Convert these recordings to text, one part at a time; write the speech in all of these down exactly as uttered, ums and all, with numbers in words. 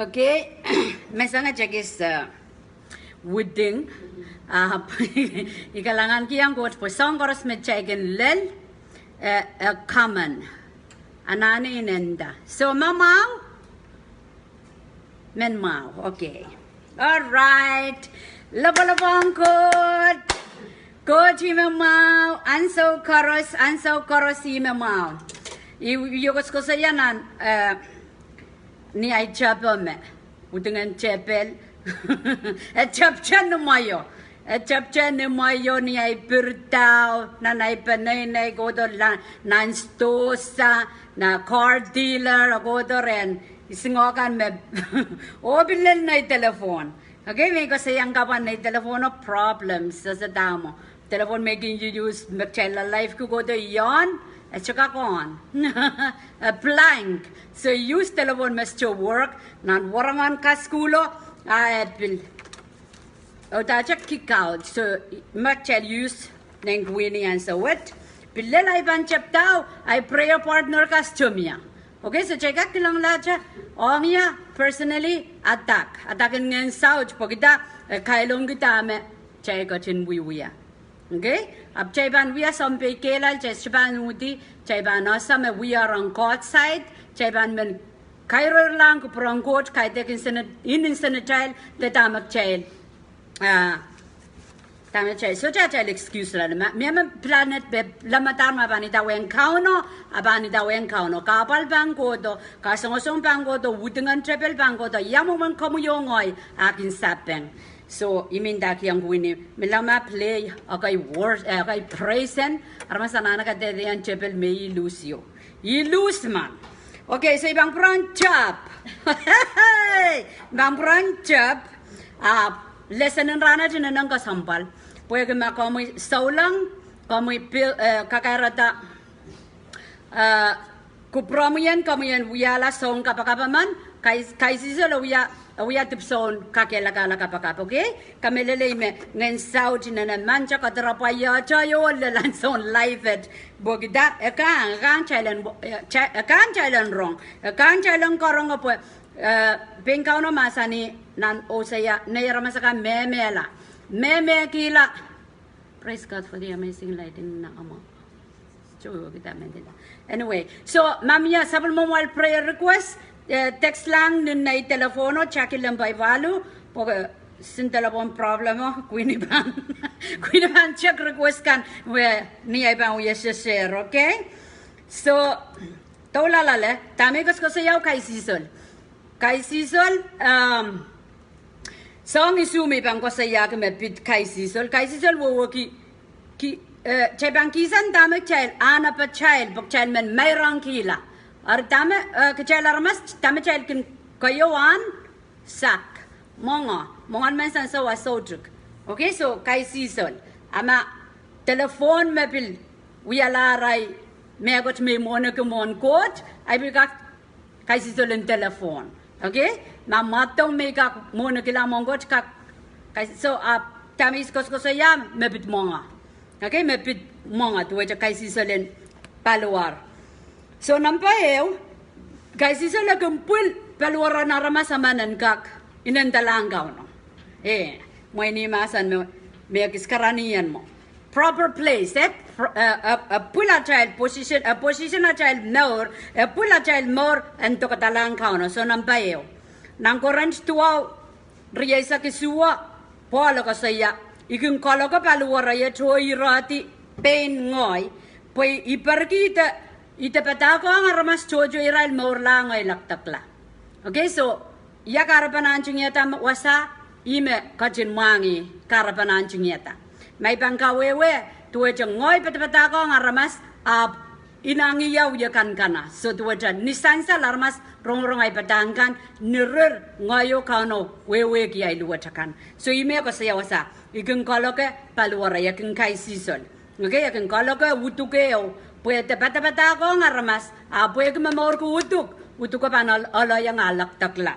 Okay, me sangete kis, eh, widing. Ah, I kalahngan kihong Koht pwe soahng koaros me kitail kin lel, eh, eh, common. Anahne I nda. So, ma mwahu? Men mwahu, okay. All right. Lapalap ong Koht. Koht ih me mwahu, ansou koaros, ansou koaros ih me mwahu. I, I koasokoasoia nan, eh, ni ahi tepel me, widingen tepel. E tepte ni mwaio. E tepte ni mwaio ni ahi piridau, nan ahi peneinei kohdo la, nan sidohsa, nan car dealer, kohdo rehn isingoh kan me, oh pil lel nei telephone. Okay, me I koasoia kapwan nei telephone o problems, sehse dahme. Telephone me I kin use, me kitail la live ki kohdo ion, e sohte kak on. A blank. So use telephone me sohte work, nan wahnpoaron kasukuhlo, a e pil. Oh, that just kick out. So, me kitail use, nen Queenie ansou wet. Pil lel ahi pahn tepda, ahi prayer partner ka sohte mie. Okay, so kitail kak kilang lahte, ong ie personally, attack. Attack en ngehn saut, pwehki dah, e kailongki dahme kitail ketin wiewia. Okay? Ahpw kitail pahn wia sounpei kehlail, kitail sohte pahn uhdi, kitail pahn ese me we are on God's side, kitail pahn men kairoirlahng kupwuren Koht, kaidehk nsen-, nsenatail, de dahme kitail, ah, dahme kitail, sohte atail excuse lel, ma, mie me planet pep, lemadahr ma pahn idawehn Kauno, a pahn idawehn Kauno, kahpwal pahn kohdo, kasongosong pahn kohdo, widingen tepel pahn kohdo, ia mwomwen komwi oh ngehi, a kin sapeng. So, I men ndahkihong Queenie, me lel ma play, okay, wor-, eh, okay, praise en, aramas anahne kadehdehiong tepel me I lose you. I lose men. Okay, so I pahn pwurehng tep. I pahn pwurehng tep. Ah, lesson en rahnwet inenen kesempwal. Pwehki ma komwi souleng, komwi pil, eh, kakairada, eh, kupwuromwi en komwi en wiahla soun kapakap emen, kais-, kaisihsol e wia, e wia dipwisoun kakehlakahla kapakap, okay? Kamehlele me ngehn saut inenen mante kadarapwa iahte io lel nan soun live et. Pwehki dah, e kan, e kan kitail en, eh, kitail, e kan kitail en rong, e kan kitail en karonge pwe, eh, pein Kauno mahsanih nan Oseia, nei aramas akan mehmehla. Mehmehkihla. Praise God for the amazing lighting na amo. Joe, kita mendinda. Anyway, so, ma mie sapwellimomwi prayer request, eh, text lahng ni nei telephone o, Jackie Lembai Walu, pwe, eh, sin telephone problem o, Queenie pahn, Queenie pahn check request kan, we, ni ahi pahn wia share, okay? So, doula lale, dahme I koasokoasoia kaisihsol. Kaisihsol, um, soahng isuh me I pahn koasoiahki me pid kaisihsol. Kaisihsol wehwehki, ki, eh, kitail pahn kihsang dahme kitail, anahne kitail men meirongkihla. Eri dahme, eh, kitail aramas, dahme kitail kin keieu ahn, sak. Mwenge, mwengen menseng sou a soutuk. Okay, so kaisihsol. A ma telephone me pil wialahr ahi mehkot me I mwohniki mwohn Koht, ahi pil kak kaisihsol en telephone. Okay? Ma mwadong me I kak mwohnikihla mwohn Koht kak, kais-, so, ah, dahme I koasokoasoia me pid mwenge. Okay, me pid mwenge, duwehte kaisihsol en paliwar. So, number ehu, kaisihsol e kin pwil paliwar en aramas emen en kak inendalahng Kauno. Eh, mwein I mahsanih me, me kis karanih en mwo. Proper place, eh? Pro-, eh, eh, eh, pwil atail position, eh, position atail mour, eh, pwil atail mour en dokedalahng Kauno. So, number ehu. Nan Korint duwau, rieisek isuh, Pohl koasoia, I kin kaloke paliwar iet oh irehdi pein ngehi, pwe I perkihda, I de padahkohng aramas tohto irail mour lahng oh lekdekla. Okay, so, ia kahrepen ntingihada wasa, ih me ketin mwahngih kahrepen ntingihada. Ma I pahn kawehwe, duwehte ngehi padapadahkohng aramas, ahpw inangih ie kan kana. So duwehte ni sansal aramas rongorong ahi padahk kan, ni rir ngehi oh Kauno wehwehki ahi luwet akan. So ih me koasoia wasa, I kin kaloke paliwar, I kin kaisihsol. Okay, I kin kaloke uduk ehu, pwe de padapadahkohng aramas, a pwehki me mourki uduk, uduk pahn ohl-, ohl iang a lekdekla.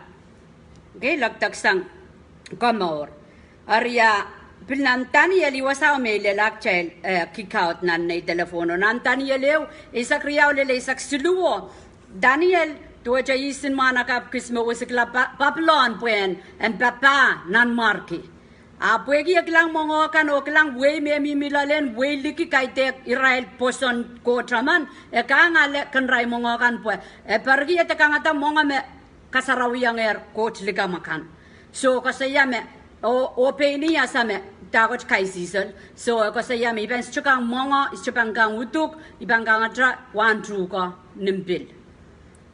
Okay, lekdeksang komour. Eri a, pil nan Daniel, I wasa me I lelahng kitail, eh, kick out nan nei telephone o. Nan Daniel ehu, eisek riau lel eisek siluh o. Daniel, Duwehte ihs en mwahnakapw kis me wisikla Pa-, Papilon pwehn en papah nanmwarki. A pwehki e kilang mwenge kan oh kilang wehi me mihmi loalen, wehi liki kaidehk irail pwoson Koht emen, e kahng ale kenerail mwenge kan pwe e perki e de kangada mwenge me kasarawiengehr Koht likamw akan. So koasoia me, oh, oh pein ih ese me dahkot kaisihsol. So e koasoia me I pahn sohte kang mwenge, I sohte pahn kang uduk, I pahn kangete wahn tuhke nin pil.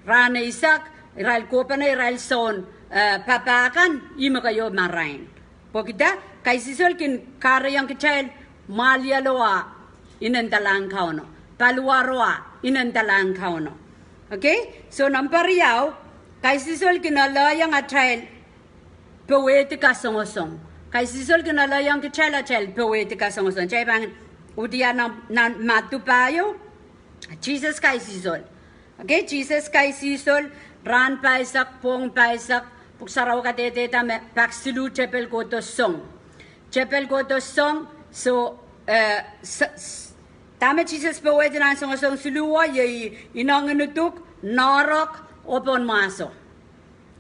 Rahn eisek, irail kohpene irail soun, eh, papah kan, ih me keieu marain. Pwehki dah, kaisihsol kin kahrehiong kitail mwahlielo a inendalahn Kauno, paliwaro a inendalahn Kauno. Okay? So, number riau, kaisihsol kin alehiong atail powehdi kasongosong. Kaisihsol kin alehiong kitail atail powehdi kasongosong. Kitail pahn uhdahn nan, nan Madiu pahieu, Sises kaisihsol. Okay, Sises kaisihsol, rahn pahisek, pwohng pahisek, Pwuhk Sarawi kadehdehda me pak siluh tepel kohdo song. Tepel kohdo song, so, eh, s-, s-, dahme Sises powehdi nan songosong siluh o, iei inengin uduk, noahrok, oh pohnmwahso.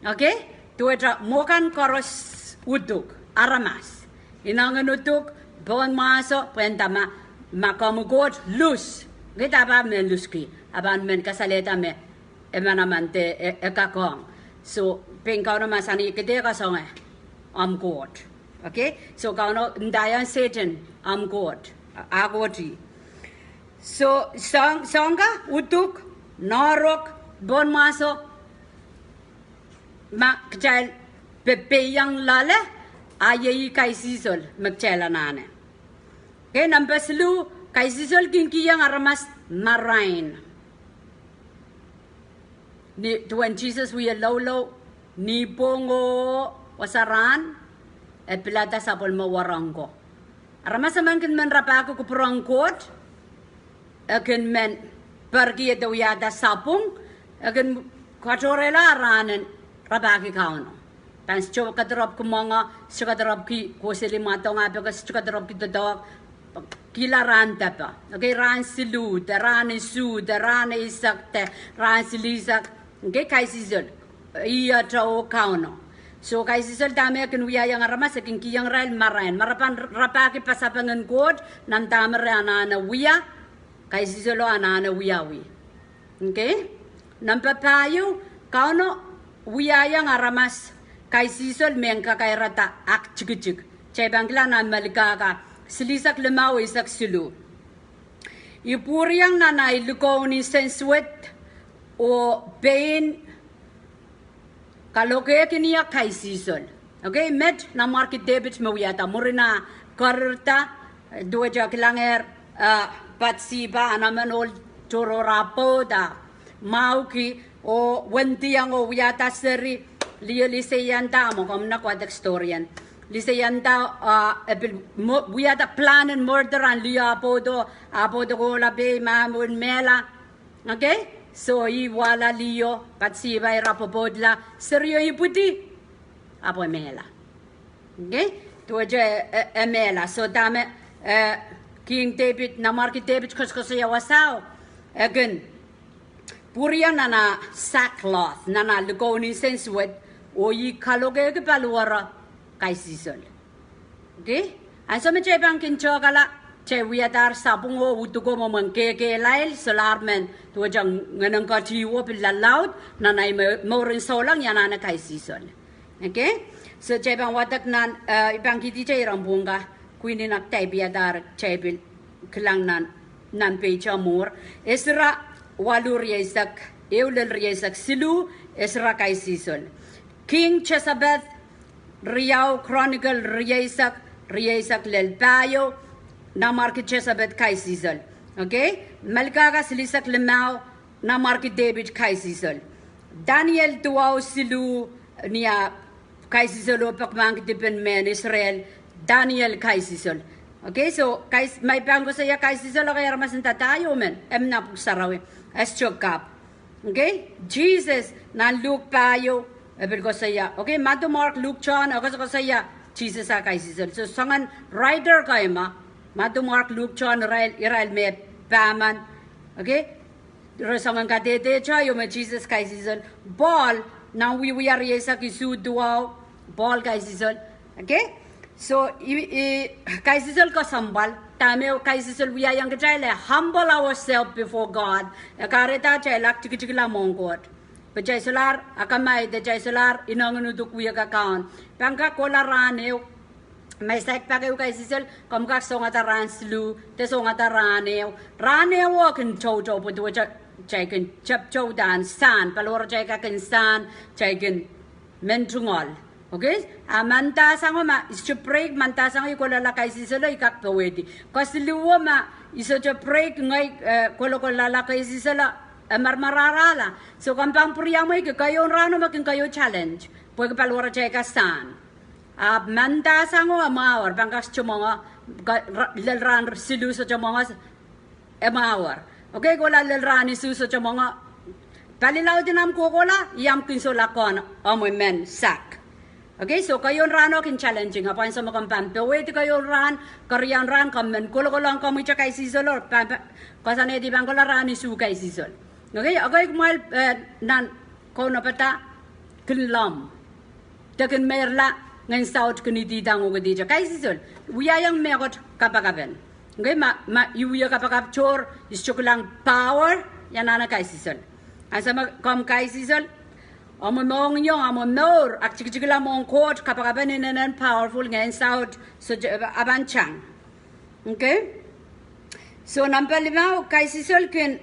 Okay? Duwehte mwo kan koaros uduk, aramas. Inengin uduk, pohnmwahso, pwehn dahme, ma komwi Koht, lus. Okay, dahme e men luski, e pahn men kasalehda me e manaman de e, e kak ong. So, pein Kauno mahsanih ke dehr kasonge omw Koht. Okay? So, Kauno ndaiong Sehdan omw koht, a, a kohdi. So, soang, soang ka, uduk, noahrok, pohnmwahso, ma kitail pe-, peiong loale, a iei kaisihsol me kitail anahne. Okay, number siluh, kaisihsol kin kihong aramas marain. Ni duwen Sises wie loulou, ni pwohngo, wasa rahn, e pilada sapwellime wahnpoaron ko. Aramas emen kin men rapahki kupwuren Koht, e kin men perki e de wiahda sapwung, e kin katohrehla rahnen rapahki Kauno. Pahn sohte kediropw ki mwenge, sohte kediropw ki kohseli mwadong, a pil ke sohte kediropw ki doadoahk, kihla rahn depe. Okay, rahn siluh de, rahn isuh de, rahn eisek de, rahn silihsek. Okay, kaisihsol. Ih ata oh Kauno. So kaisihsol dahme e kin wiahiong aramas, e kin kihong irail marain. Ma re pahn rapahki pasapeng en Koht, nan dahme re anahne wia, kaisihsolo anahne wiawi. Okay? Number pahieu, Kauno wiahiong aramas kaisihsol mehn kakairada aktikitik. Kitail pahn kilang nan Melkahka silihsek limau eisek siluh. I pwuriong nan ahi likounin sensuwed oh pein kalokehki ni ah kaisihsol. Okay, met nanmwarki Depit me wiahda mwurin ah karirda, duwehte kilangehr, ah, Patisipa, ah, nan emen ohl tohrohr ah pwoud ah mwahuki, oh wendiong oh wiahda seri, liho liseianda, mwo komw nek wadek storyen. Liseianda, ah, e pil mo-, wiahda plan en murder en liho ah pwoudo, ah pwoudo kohla pehi ma mwin mehla. Okay? So ih wahla liho, Patisipa ira pwopwoudla, serio ipwidi, ahpw e mehla. Okay? Duwehte e, e mehla. So dahme, eh, King Depit, nanmwarki Depit koasokoasoia wasao, e kin pwuriong nan ah sackcloth, nan ah likounin sensuwed, oh ih kalokehki paliwere kaisihsol. Okay? Ansou me kitail pahn kin tehkala, kitail wiadahr sapwung oh uduko mwomwen kehkehlail, solahr men duwehte ngehnen ketihwo pil lalaud, nan ahi mou-, mouren souleng I anahne kaisihsol. Okay? So kitail pahn wadek nan, eh, I pahn kihdi kitail iren pwung ka, kwinin ak kitail piadahr kitail pil kilang nan, nan peita mwuhr. Esra waluh rieisek ehu lel rieisek siluh, Esra kaisihsol. King Jesabeth riau, Chronicle rieisek, rieisek lel pahieu, nanmwarki Jesabeth kaisihsol. Okay? Melkahka silihsek limau, nanmwarki Depit kaisihsol. Daniel duwau siluh, ni ah kaisihsol oh pekmahkdi dipen mehn Israel, Daniel kaisihsol. Okay, so kais-, ma I pahn koasoia kaisihsol, okay, aramas en dadaio men, e mih nan Pwuhk Sarawi, e sohte kapw. Okay, Sises nan Luk pahieu, e pil koasoia. Okay, Madiu, Mark, Luk, John, e koasokoasoia Sises ah kaisihsol. So soangen writer kei me, Madiu, Mark, Luk, John, irail, irail me pahmen. Okay, Re soangen kadehdehte ieu me Sises kaisihsol. Pohl, nan Wiewia rieisek isuh duwau, Pohl kaisihsol. Okay? So, i, i, kaisihsol kesempwal, dahme kaisihsol wiahiong kitail, e humble ourselves before God. E kahrehda kitail aktikitikla mwohn Koht. Pwe kitail solahr akamai de kitail solahr inengieng uduk wia kakaun. Pahn kak kohla rahn ehu, ma I saik pak ehu kaisihsol, komw kak songada rahn siluh, de songada rahn ehu. Rahn ehu o kin toutou, pwe duwehte kitail kin teptouda sahn, paliwaratail kak kin sahn, kitail kin men tungoal. Okay? A mandahsang o ma I sohte break, mandahsang o I kohlahla kaisihsol o I kak powehdi. Kesiluh o ma I sohte break ngehi, eh, kolokolahla kaisihsol o, eh, marmarahrahla. So komw pahn pwuriamweiki keieun rahno me kin keieun challenge. Pwehki paliwaratail kak sahn. Ahpw mandahsang o e mwahuier, pahn kak sohte mwenge, ka-, ra-, lel rahn siluh sohte mwenge, e mwahuier. Okay, kohla lel rahn isuh sohte mwenge. Palilaud en ahmw kohkohla, I ahmw kin solahr kohn omw men sak. Okay, so keieun rahno kin challenging, ahpw ansou me komw pahn powehdi keieun rahn, keriaun rahn komw men kolokolohng komwihte kaisihsol o, pahn, pahn, koasoanehdi pahn kohla rahn isuh kaisihsol. Okay, okay, kumwail, eh, nan kaunopada kin lomw. De kin meirla ngehn saut kin ididang uhk dihte. Kaisihsol, wiahiong mehkot kapakapen. Okay, ma, ma I wia kapakap tohr, I sohte kilang power, I anahne kaisihsol. Ansou me komw kaisihsol, omw mohngiong, omw mour, aktikitikla mwohn Koht, kapakapen inenen powerful ngehn saut, so, eh, a pahn tang. Okay? So, number limau, kaisihsol kin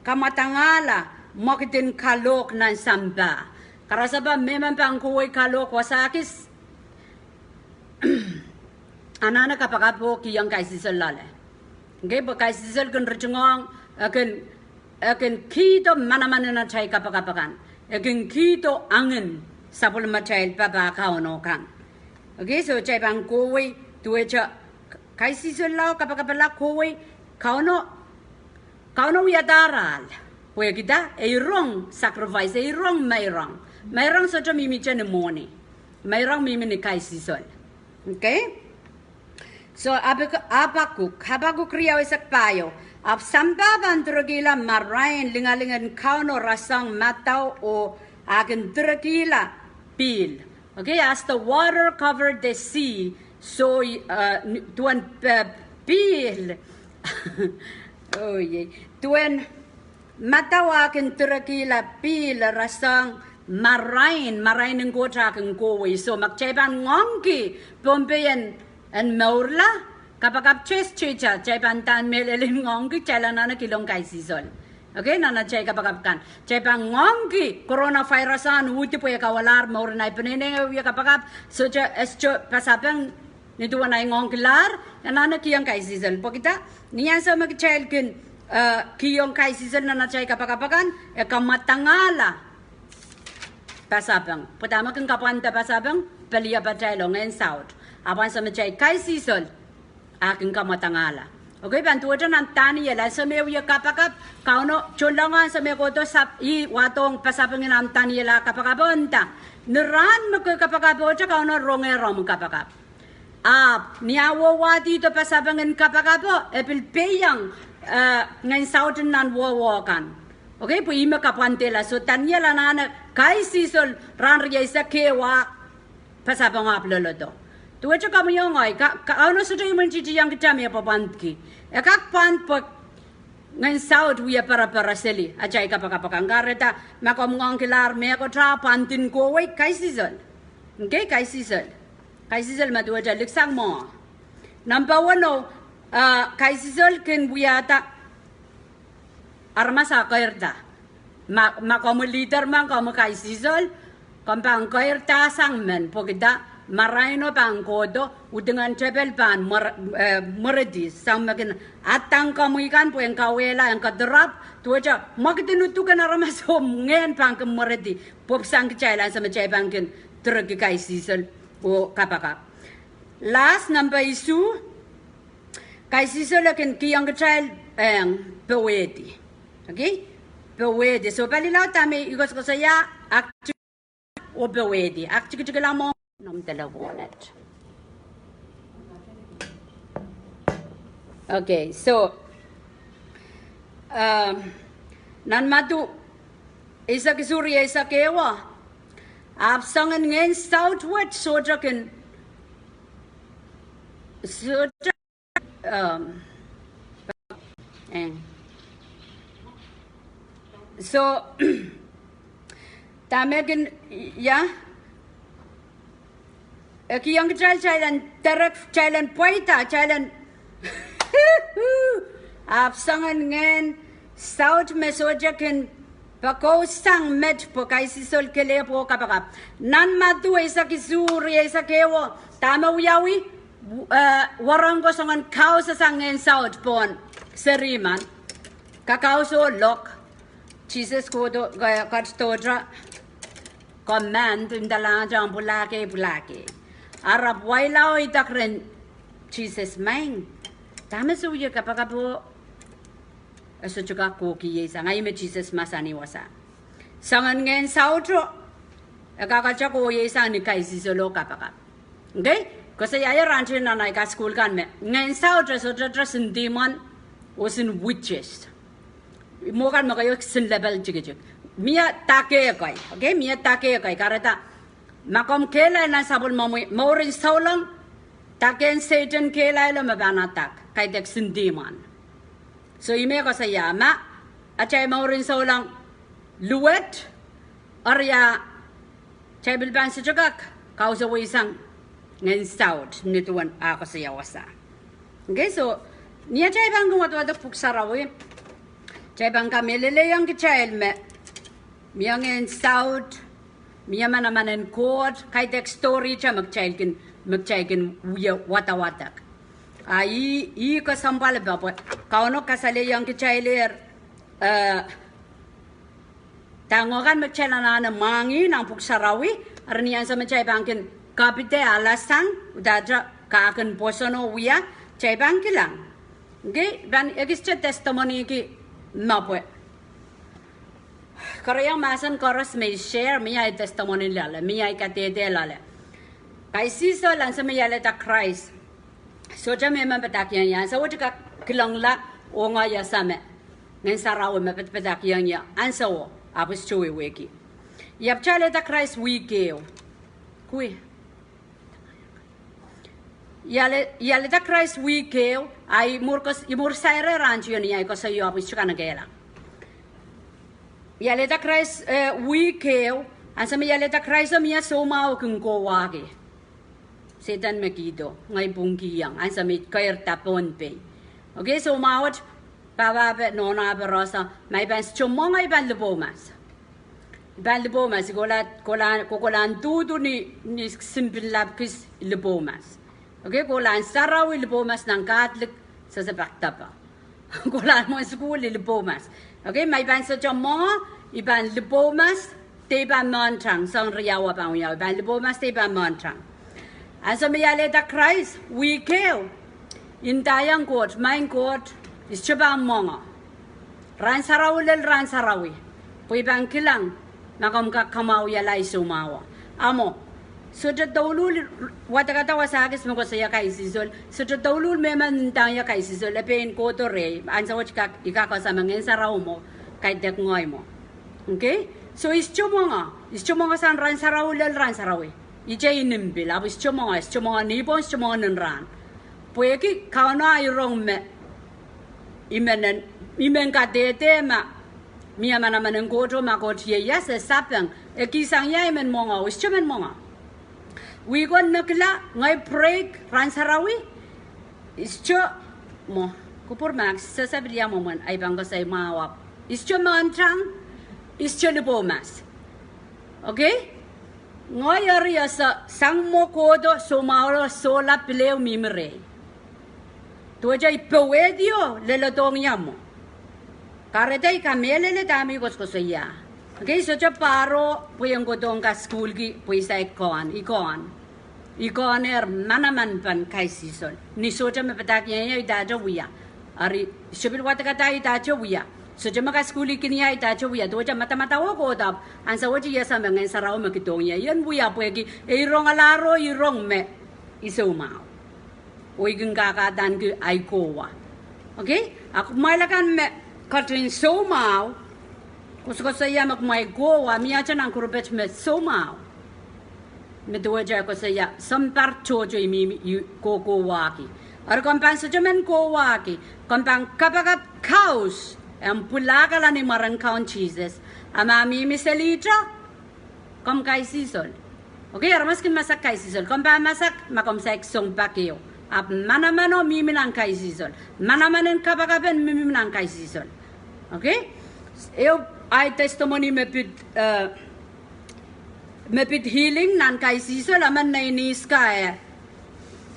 kamwadangala mwekid en kalohk nan sampah. Karasepe, mehmen pahn kohwei kalohk wasa kis, anahne kapakap oh kihong kaisihsol loale. Okay, pwe kaisihsol kin ritingohng, e kin, e kin kihdo manaman en atail kapakap akan. E kin kihdo angin sapwellimatail papah Kauno kan. Okay, so kitail pahn kohwei, duwehte kaisihsol lao kapakapala kohwei, Kauno, Kauno wiadahr ahl. Pwehki dah? E rong sacrifice, e rong meirong. Meirong sohte mihmihte ni mwohni. Meirong mihmi ni kaisihsol. Okay? So, Abak-, Abakuk, Abakuk riau eisek pahieu. Ahpw sampah pahn direkihla marain, lingaling en Kauno rasehng madau oh a kin direkihla pihl. Okay, as the water covered the sea, so, uh, n-, duwen, uh, pihl. Oh, yei. Duwen madau a kin direkihla pihl rasehng marain, marain en Koht a kin kohwei. So, ma kitail pahn ngoangki Pohnpei en, en mourla, kapakap test teacher, kitail pahn dahn mehlel en ngoangki, kitail anahne kilong kaisihsol. Okay, nan atail kapakap kan. Kitail pahn ngoangki coronavirus ahn uhdi pwe e kawalahr mour en ahi peneinei, e wia kapakap, sohte, e sohte pasapeng, nin duwen ahi ngoangkilahr, e anahne kihong kaisihsol. Pwehki dah? Ni ansou me kitail kin, eh, kihong kaisihsol nan atail kapakap akan, e kamwadangala pasapeng. Pwe dahme kin kapwanda pasapeng? Peliepatail oh ngehn saut. Ahpw ansou me kitail kaisihsol, a kin kamwadangala. Okay, pahn duwehte nan Daniel, ansou me e wia kapakap, Kauno, tohnleng ansou me e kohdo sap-, ih wahdohng pasapeng en ahmw Daniel a kapakap oh nda, ni rahn me ke kapakapohte Kauno rongehr omw kapakap. Ahpw, ni ah wahwahdi de pasapeng en kapakapo, e pil peiong, eh, ngehn saut en nan wowo kan. Okay, pwe ih me kapwandehla. So, Daniel anahne kaisihsol rahn rieisek keieu, pasapeng ahpw lolodo. Duwehte komwi oh ngehi, ka-, Kauno sohte imwintihtihong kitail me e pwapwandki. E kak pwand pwe ngehn saut wia perepere seli atail kapakap akan. Kahrehda, ma komw ngoangkilahr mehkot ah pwandin kohwei, kaisihsol. Okay, kaisihsol. Kaisihsol me duwehte liksang mwo. Number one o, uh, kaisihsol kin wiahda aramas a keirda. Ma, ma komwi leader men komwi kaisihsol, komw pahn keirdahsang men, pwehki dah? Maraino pahn kohdo, udingen tepel pahn mwer-, eh, mweredi, sang me kin adang komwi kan pwe en kauwehla, en kedirapw, duwehte mwekid en uduk en aramas oh ngehn pahn kin mweredi, pwupwusang kitail ansou me kitail pahn kin direkihla kaisihsol oh kapakap. Last, number isuh, kaisihsol e kin kihong kitail, eh, powehdi. Okay? Powehdi. So, palilaud dahme I koasokoasoia, aktikitik oh powehdi. Aktikitikla mwo, nom telephone et. Okay, so, um, Nan Madiu eisek isuh, eisek ehu, ahpw soangen ngehn saut wet sohte kin, sohte, um, eh. So, dahme kin, ia, e kihong kitail, kitail en direct, kitail en pweida, kitail en, ahpw soangen ngehn saut me sohte kin pokousang met pwe kaisihsol kelehpw oh kapakap. Nan Madiu eisek isuh, eisek ehu, dahme wiawi, eh, wahnpoaron ko soangen kausasang ngehn saut pohn seriman. Kakauso lok. Sises kohdo, eh, ketidohte command, ndalahng pwulakei, pwulakei. Ahpw wailao idek rehn Sises, Maing, dahme se wie kapakapo? E sohte kak kohkihei sang. Ahi me Sises mahsanih wasa. Soangen ngehn sauto, e kakete kohkihei sang ni kaisihsol oh kapakap. Okay? Koasoia ie rahnwet nan ahi kasukuhl kan me ngehn saut e sohte, sohte sin demon, oh sin witches. Mwo kan me keieu sin lepel tikitik. Mie dake kei. Okay? Mie dake kei. Kahrehda, ma komw kehlail nan sapwellimomwi, mouren souleng, dake en Sehdan kehlailo me pahn attack. Kaidehk sin demon. So ih me koasoia ma atail mouren souleng luwet, eri a kitail pil pahn sohte kak kausawei sang ngehn saut ni duwen ah koasoia wasa. Okay, so ni atail pahn kin wadwadek Pwuhk Sarawi, kitail pahn kamehlelehiong kitail me mie ngehn saut, mie manaman en Koht, kaidehk story te me kitail kin, me kitail kin wie wadawadek. A ih, ih kesempwal pwe Kauno kasalehiong kitailehr, eh, dahme kan me kitail anahne mwahngih nan Pwuhk Sarawi, eri ni ansou me kitail pahn kin kapide alasang, udahte kahkin pwoson oh wia, kitail pahn kilang. Okay, pahn ekiste testimony ki mepwe. Koarehiong mahsen koaros me I share, mie ahi testimony loale, mie ahi kadehde loale. Kaisihsol ansou me I alehda Krais, sohte mehmen padahkihong ie ansou wet I kak kilangla oh ngehi ese me Ngehn Sarawi me padapadahkihong ie ansouo, ahpw I sohte wehwehki. I ahpw alehda Krais wihk ehu. Kui. I ale-, I alehda Krais wihk ehu, a I mwur kos-, I mwur sair rahn teio ni ahi koasoio ahpw I sohte kanekehla. I alehda Krais, eh, wihk ehu, ansou me I alehda Krais o mie soumwahu kin kohwahki. Sehdan me kihdo, ngehi pwungkihong, ansou me I keirda Pohnpei. Okay, soumwahu wet, pahpa pe, nohno pe rohs, ma I pahn sohte mwenge I pahn lipou mas. I pahn lipou mas, I kohla, kohla, kohkohlahn duhdu ni, ni simpin lap kis lipou mas. Okay, kohlahn sarawi lipou mas nan Catholic, sehse pak dapa. Kohlahn mwohn sukuhl I lipou mas. Okay, ma I pahn sohte mwenge, I pahn lipou mas, de I pahn mehntang, soang riau pahn wiawi, I pahn lipou mas, de I pahn mehntang. Ansou me I alehda Krais, wihk ehu, I ndaiong Koht, Maing Koht, I sohte pahn mwenge. Rahn Sarawi lel Rahn Sarawi, pwe I pahn kilang ma komw kak kamwahwihala ahi soumwahuo. Ahmw, sohte douluhl wadekada wasa kis me koasoia kaisihsol, sohte douluhl mehmen ndahng ie kaisihsol, e pein kohdo rehi, ansou wet I kak, I kak ese me Ngehn Sarawi mwo kaidehk ngehi mwo. Okay? So I sohte mwenge, I sohte mwenge sang Rahn Sarawi lel Rahn Sarawi. Ihte I nimpihl, ahpw I sohte mwenge, I sohte mwenge nipwong, I sohte mwenge nin rahn. Pwehki Kauno a irong me I men, I men kadehde ma mie manaman en Koht oh ma Koht ieias, e sapeng, e kihsang ie I men mwenge, I sohte men mwenge. Wihk ehu I nekila, ngehi break Rahn Sarawi, I sohte, mwo, kupwur mahk, sehse pil ia mwomwen, ahi pahn koasoi mwahu ahpw I sohte mehntang, I sohte lipou mas. Okay? Ngehi eri ese sang mwo kohdo soumwahuo sohla pil ehu mihmi rehi. Duwehte I powehdi oh leledohng ie mwo. Kahrehda I kamehlele dahme I koasokoasoia. Okay, I sohte pahro pwe I en kohdohng kasukuhlki pwe I saik kohn, I kohn. I kohnehr manaman pahn kaisihsol. Ni sohte me padahkihong ie I dahte wia. Eri, I sohte pil wadekada I dahte wia. Sohte me kasukuhlki ie I dahte wia. Duwehte madamadau o kohdo ahpw ansou wet I ese me Ngehn Sarawi me kihdohng ie I en wia pwehki e irongalahr oh irong me I soumwahu. Oh I kin kakahdaneki ahi kohwa. Okay? A kumwail akan me ketin soumwahu, Koasoakoasoia me kumwail kohwei, mie atail nan kurupet me soumwahu. Me duwehte koasoia, sounpar tohto I mihmi, I kohkohwahki. Eri komw pahn sohte men kohwahki, komw pahn kapakap kaus, en pwilahkala ni mwaren Kaun Sises. A ma mihmi selihte, komw kaisihsol. Okay, aramas kin masak kaisihsol. Komw pahn masak ma komw saik song pak ehu. Ahpw manamano mihmi nan kaisihsol. Manaman en kapakapen mihmi nan kaisihsol. Okay? Ehu ahi testimony me pid, eh, me pid healing nan kaisihsol, emen nein ihs ka e,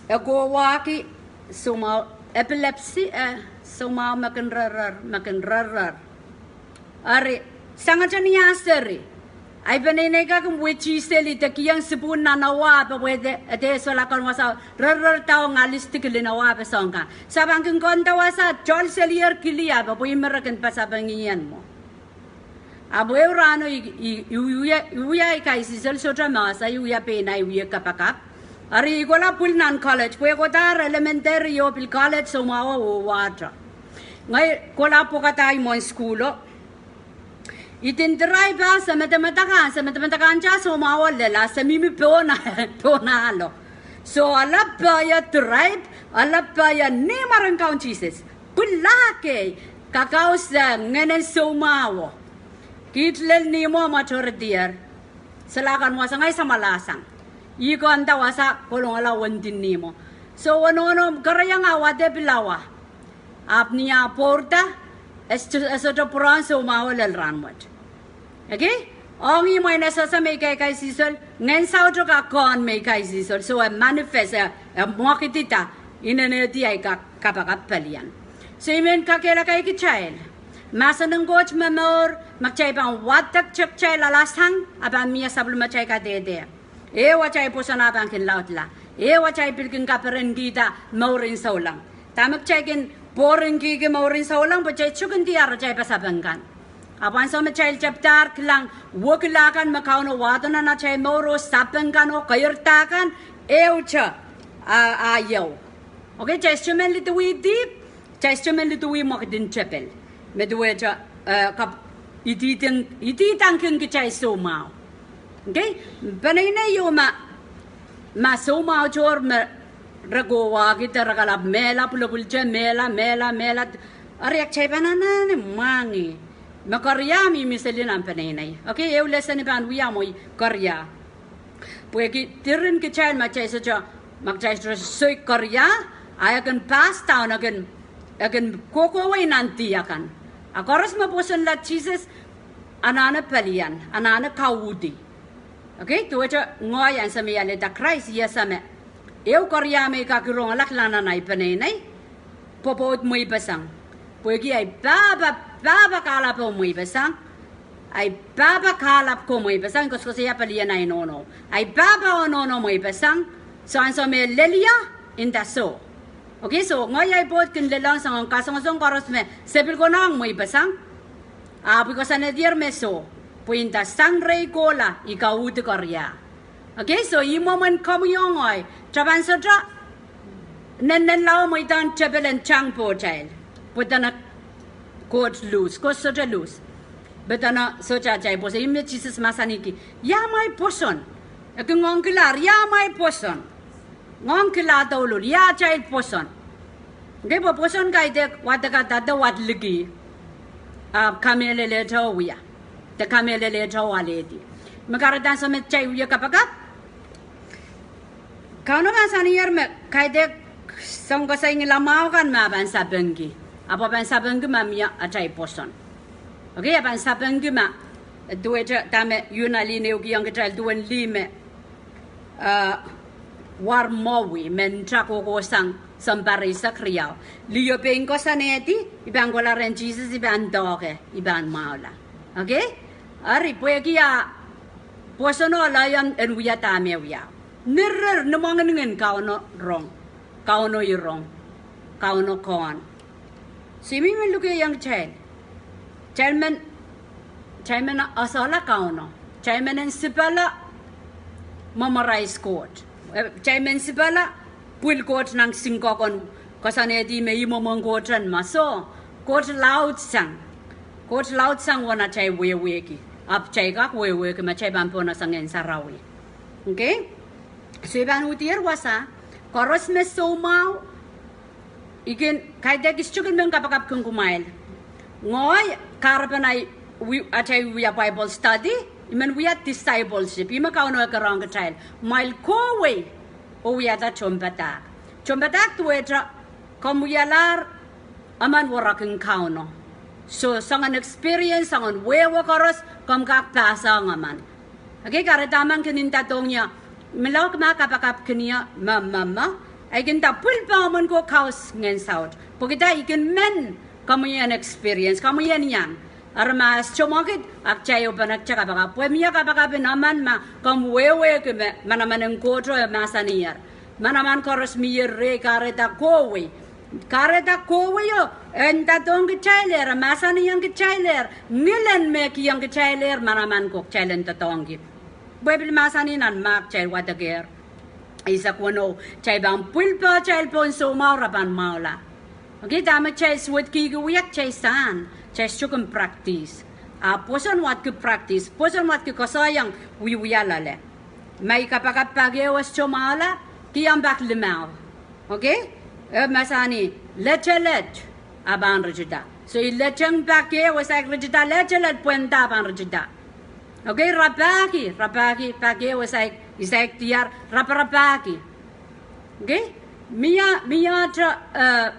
e kohwahki soumwahu, epilepsy, eh, soumwahu me kin rerrer, me kin rerrer. Eri, sangete ni ah seri, ahi peneinei kak kin wehwehki seli de kihong sipun nan awa pwe pwe de, de solahr kan wasa rerrer dau ngalis di kilin awa pwe soang kan. Se pahn kin konda wasa, tohl selier kili ah pwe pwe I men re kin pasapengih mwo. Ahpw ehu rahno I, I, I wia, I wia ahi kaisihsol, sohte me ese, I wia pein ahi wie kapakap. Eri I kohla pwil nan college, pwe kohdahr elementary oh pil college soumwahu oh wahdo. Ngehi kohla pwokada ahi mwohn sukuhlo. I din drive ah se medemedewe kan, se medemedewe kan te soumwahu lel ah, se mihmi pohn, pohn ahlo. So, ale pwe I drive, ale pwe I ni mwaren Kaun Sises. Pwilahkei, kakause ngehnen soumwahu. Kiht lel nihmwo mwator dier. Solahr kan wasa ngehi samwalahsang. I konda wasa kolongala wendin nihmwo. So, oh nohno keriau ah wahdo pil awa. Ahpw ni ah pwourda, e sohte, e sohte pwurehng soumwahu lel rahn wet. Okay? Ong ih mwein e sehse me I kaikaisihsol, ngehn saut o kak kohn me I kaisihsol, so e manifest, e, e mwekidida, inenehdi ahi ka, kapakap pelien. So I men kakehlaka kitail. Mahsen en Koht me mour, me kitail pahn wadek kitail alasang, a pahn mie sapwellimatail kadehde. Ehu atail pwoson a pahn kin laudla. Ehu atail pil kin kaperenkihda mour en souleng. Dahme kitail kin pworenkihki mour en souleng, pwe kitail tuhkindi ar atail pasapeng kan. Ahpw ansou me kitail tepdahr kilang wekila kan me Kauno wahdo nan atail mour oh sapeng kan oh keirda kan, ehute, a, a ieu. Okay, kitail sohte men liduwih dihp, kitail sohte men liduwih mwekid en tepel. Me duwehte, eh, kap, idideng, ididengkin kitail soumwahu. Okay? Peneinei ieu ma, ma soumwahu tohr me re kohwahki de re kalap mehla pwulopwulte, mehla, mehla, mehla. Eri kitail pahn anahne mwahngih. Me keria mihmi seli nan peneinei. Okay, ehu lesen I pahn wia mwo, keria. Pwehki diren kitail ma kitail sohte, ma kitail sohte soik keria, a e kin pass down, e kin, e kin kohkohwei nan dih akan. A koaros me pwosonla Sises, anahne pelien, anahne kauhdi. Okay, duwehte ngehi ansou me I alehda Krais, I ese me ehu keria me I kak rongala kilang nan ahi peneinei, pwopwoud mweipeseng. Pwehki ahi pahpa, pahpa kahlap oh mweipeseng. Ahi pahpa kahlap ko mweipeseng, koasoakoasoia pelien ahi nohno. Ahi pahpa oh nohno mweipeseng, so ansou me lelia, nda soh. Okay, so ngehi ahi pwoud kin lelohng soangen kasongosong koaros me se pil konehng mweipeseng. Ahpw I koasoanehdier me soh, pwe nda sang rehi kohla I kauhdi keria. Okay, so ih mwomwen komwi oh ngehi, kitail pahn sohte nennenla oh mweidohng tepel en tang pohtail. Pwe dene Koht lose, Koht sohte lose. Pwe dene sohte atail pwoson, ihme Sises mahsanihki, ia amwail pwoson? E kin ngoangkilahr, ia amwail pwoson? Ngoangkilahr douluhl, ia atail pwoson? Okay, pwe pwoson kaidehk wadek a dade, wad liki, a kamehlelehte oh wia, de kamehlelehte oh alehdi. Me kahrehda ansou me kitail wie kapakap, Kauno mahsaniher me kaidehk soang koasoi ngilamwahu kan me e pahn sapengki. Ahpw e pahn sapengki ma mie atail pwoson. Okay, e pahn sapengki ma, duwehte dahme Iona lih neukihong kitail duwen lih me, eh, war mwowi, me nta kohkohsang sounpar eisek riau. Lih o pein koasoanehdi, I pahn kohla rehn Sises, I pahn doahke, I pahn mwahula. Okay? Eri pwehki a pwosono, laion en wia dahme e wia. Nirir, ni mwenginingin, Kauno rong, Kauno I rong, Kauno kohn. So I men lukehiong kitail, kitail men, kitail men esehla Kauno, kitail men en sipala memorize Koht. Eh, kitail men sipala pwil Koht nan singkokon koasoanehdi me ih mwomwen Koht en ma soh, Koht laudsang. Koht laudsang uwen atail wehwehki. Ahpw kitail kak wehwehki ma kitail pahn pohnese Ngehn Sarawi. Okay? So I pahn uhdier wasa, koaros me soumwahu, I kin kaidehk I sohte kin men kapakapkin kumwail. Ngehi, kahrepen ahi, wi-, atail wia Bible study, I men wia discipleship, ih me Kauno kerohng kitail. Kumwail kohwei, oh wiahda tohnpadahk. Tohnpadahk duwehte, komw wialahr emen werek en Kauno. So, soangen experience, soangen wehwe koaros, komw kak pahsohng emen. Okay, kahrehda men kin nda dohng ie, melauk ma kapakapkin ie, me, me, me. Ahi kin nda pwil pahmwen ko kaus ngehn saut. Pwehki dah I kin men, komwi en experience, komwi en iang. Eri ma e sohte mwekid, a kitail open ekte kapakap. Pwe mie kapakap en emen ma, komw wehwehki me, manaman en Koht e mahsanier. Manaman koaros mie rehi kahrehda kohwei. Kahrehda kohwei o, e nda dohng kitailehr, e mahsanihong kitailehr, ngilen me kihong kitailehr, manaman ko kitail en doadoahngki. Pwe pil mahsanih nan Mark kitail wadekehr. Eisek weneu, kitail pahn pwil pohtail pohn soumwahu re pahn mwahula. Okay, dahme kitail suwedkihki wia kitail sahn, kitail sohte kin practice. A pwoson wadki practice, pwoson wadki koasoaiong wiewia loale. Ma I kapakap pak ehu e sohte mwahula, kihong pak limau. Okay? E mahsanih, letelet, a pahn ritida. So I leteng pak ehu e saik ritida, letelet pwenda pahn ritida. Okay, rapahki, rapahki, pak ehu e saik, I saik diar, raparapahki. Okay? Mie, mie ahte, eh,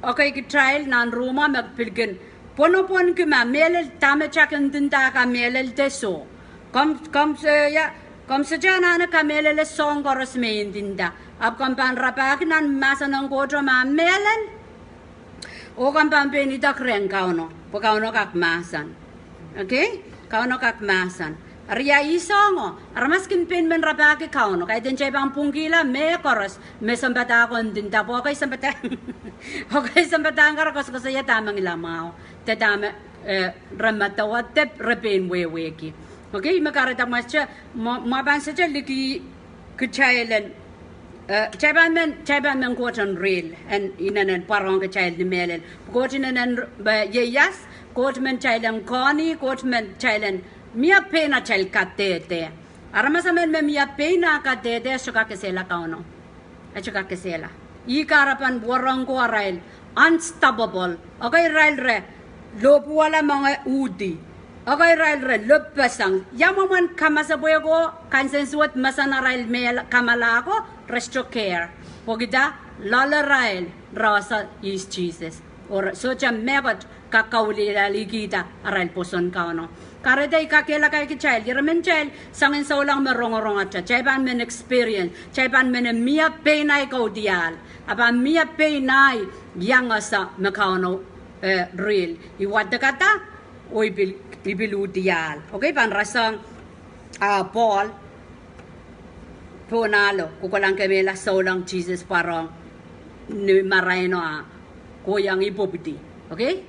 okay, kitail nan rumwa me pil kin pwonopwonki ma mehlel dahme kitail kin ndinda kamehlel de soh. Komw, komw se, ia, komw sohte anahne kamehlele soahng koaros me I ndinda. Ahpw komw pahn rapahki nan mahsen en Koht ma mehlel. Oh komw pahn pein idek rehn Kauno, pwe Kauno kak mahsen. Okay? Kauno kak mahsen. Eri ia ih soahngo, aramas kin pein men rapahki Kauno, kaidehn kitail pahn pwungkihla mehkoaros, me sounpadahk ko ndinda, pwe okay sounpadahk, okay sounpadahk kan re koasokoasoia dahme ngilamwahu, de dahme, eh, re medewe, de re pein wehwehki. Okay, me kahrehda mwaste, mwa, mwa pahn sohte liki kitail en, eh, kitail pahn men, kitail pahn men Koht en real, en inenen pwarohng kitail ni mehlel. Koht inenen, eh, ieias, Koht men kitail en kohni, Koht men kitail en mie pein atail kadehde. Aramas emen me mie pein ah kadehde, e sohte kak esehla Kauno. E sohte kak esehla. Ih kahrepen wereng ko arail unstoppable. Okay, irail re lohpwuwala moange uhdi. Okay, irail re lopeseng. Ia mwomwen kamasepwehko, kansensuwed, mesen arail mehlel, kamala ko, re sohte care. Pwehki dah, loale irail, re ese ihs Sises. Oh re sohte mehkot kak kaulilalikihda arail pwoson Kauno. Kahrehda I kakehlaka kitail, ire men kitail, soangen souleng me rongorongete, kitail pahn men experience, kitail pahn men mie pein ahi kaudiahl, a pahn mie pein ahi iang ese me Kauno, eh, real. I wadekada, oh I pil, I pil uhdiahl. Okay, pahn rasehng, ah, Pohl, pohn ahlo, kohkohlahng kemehla souleng Sises pwarohng ni maraino a kohiong ih pwopwidi. Okay?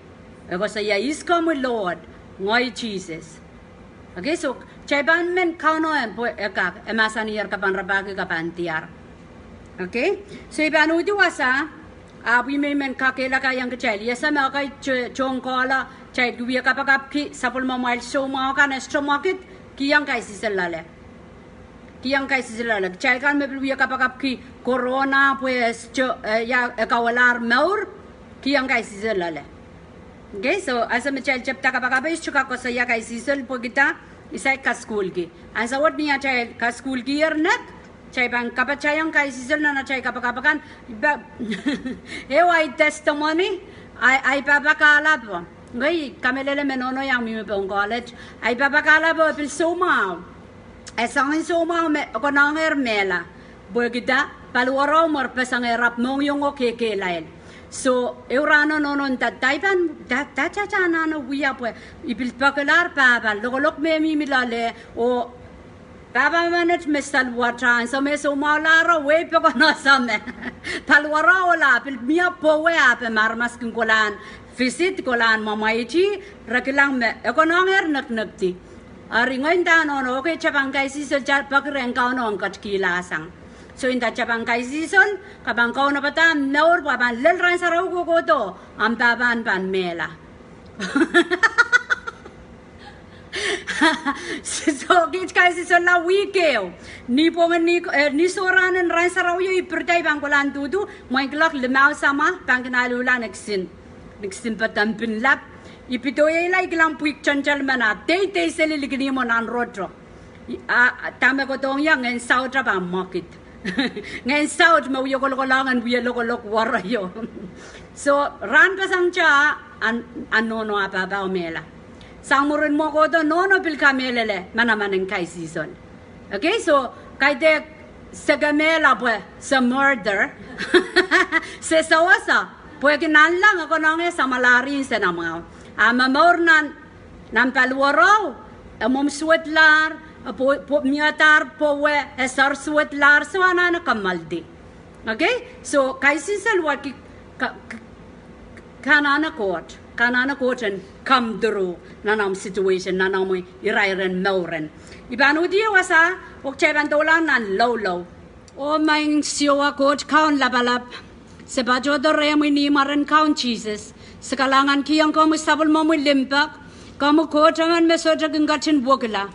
E koasoia ihs komwi Lord, ngehi Sises. Okay, so, kitail pahn men Kauno en pwe e kak, e mahsaniher ke pahn rapahki ke pahn diar. Okay? So, I pahn uhdi wasa, ahpw I men men kakehlakaiong kitail. Ese me okay, to-, tohn kohla, kitail wie kapakapki, sapwellimamwail soumwahu kan e sohte mwekid, kihong kaisihsol loale. Kihong kaisihsol loale. Kitail kan me pil wie kapakapki corona pwe e sohte, eh, ia, e kauwehlahr mour, kihong kaisihsol loale. Okay, so ansou me kitail tepda kapakap, I sohte kak koasoia kaisihsol pwehki dah, I saik kasukuhlki. Ansou wet ni atail kasukuhlkier nek, kitail pahn kapatahiong kaisihsol nan atail kapakap akan, pa-, ehu ahi testimony, ahi, ahi pahpa kahlapo. Ngehi kamehlele me nohno iang mihmi pohn college. Ahi pahpa kahlapo e pil soumwahu. E soangen soumwahu me e konehnger mehla. Pwehki dah, paliwaro me re pesengehr ahpw mohngiong o kekehlail. So, ehu rahno nohno nda, dah I pahn, dah, dah, dah, dah anahne wia pwe I pil pekelahr pahpa, lokolok me mihmi loale, oh pahpa menet me sel wata, ansou me soumwahulahr o, wehi pokonehsame. Paliwaro ohla, pil mie powe ahpw me aramas kin kolahn visit, kolahn mwamwaiti, re kilang me e konehnger neknekdi. Eri ngehi nda nohno, okay, kitail pahn kaisihsol, kitail peki rehn Kauno en ketikihla sang. So I nda kitail pahn kaisihsol, ke pahn kaunopada mour, pwe pahn lel rahn sarawi kohkohdo, ahmw pahpa pahn mehla. So, kiht kaisihsol la wihk ehu. Ni pwong en ni, eh, ni sohrahn en rahn sarawio I pirida I pahn kolahng duhdu, mwein kilok limau samwa, pahn kin aluhla nekisin, nekisin padahk pin lap. I pidoiehla, I kilang pwihk tenten men ah, deidei seli likin ihmwo nan rohto. I, a, dahme kohdohng ie, ngehn saut ah pahn mwekid. Ngehn saut me wie kolokolohng en wie lokolok waraio. So, rahn pasang te, a, a nohno ah pahpao mehla. Sang mwurin mwo kohdo nohno pil kamehlele manaman en kaisihsol. Okay, so, kaidehk se kemehla pwe se murder. Se sewese, pwehki nanleng e konehng samwalahr insenamwahu. A momour nan, nan paliwaro, e mwomw suwedlahr, e pwo-, pwo-, miadahr pwowe, e sar suwedlahr, so anahne kammaldi. Okay? So, kaisihsol wehwehki ka-, ka-, kanahne Koht, kanahne Koht en come through nan omw situation, nan omw irair en mour en. I pahn uhdi wasa, oh kitail pahn doula nan loulou. Oh maing Siohwa Koht Kaun lapalap, se patohdo rehmwi ni mwaren Kaun Sises, se kalahngankihong komwi sapwellimomwi limpoak, komwi Koht emen me sohte kin ketin wekila.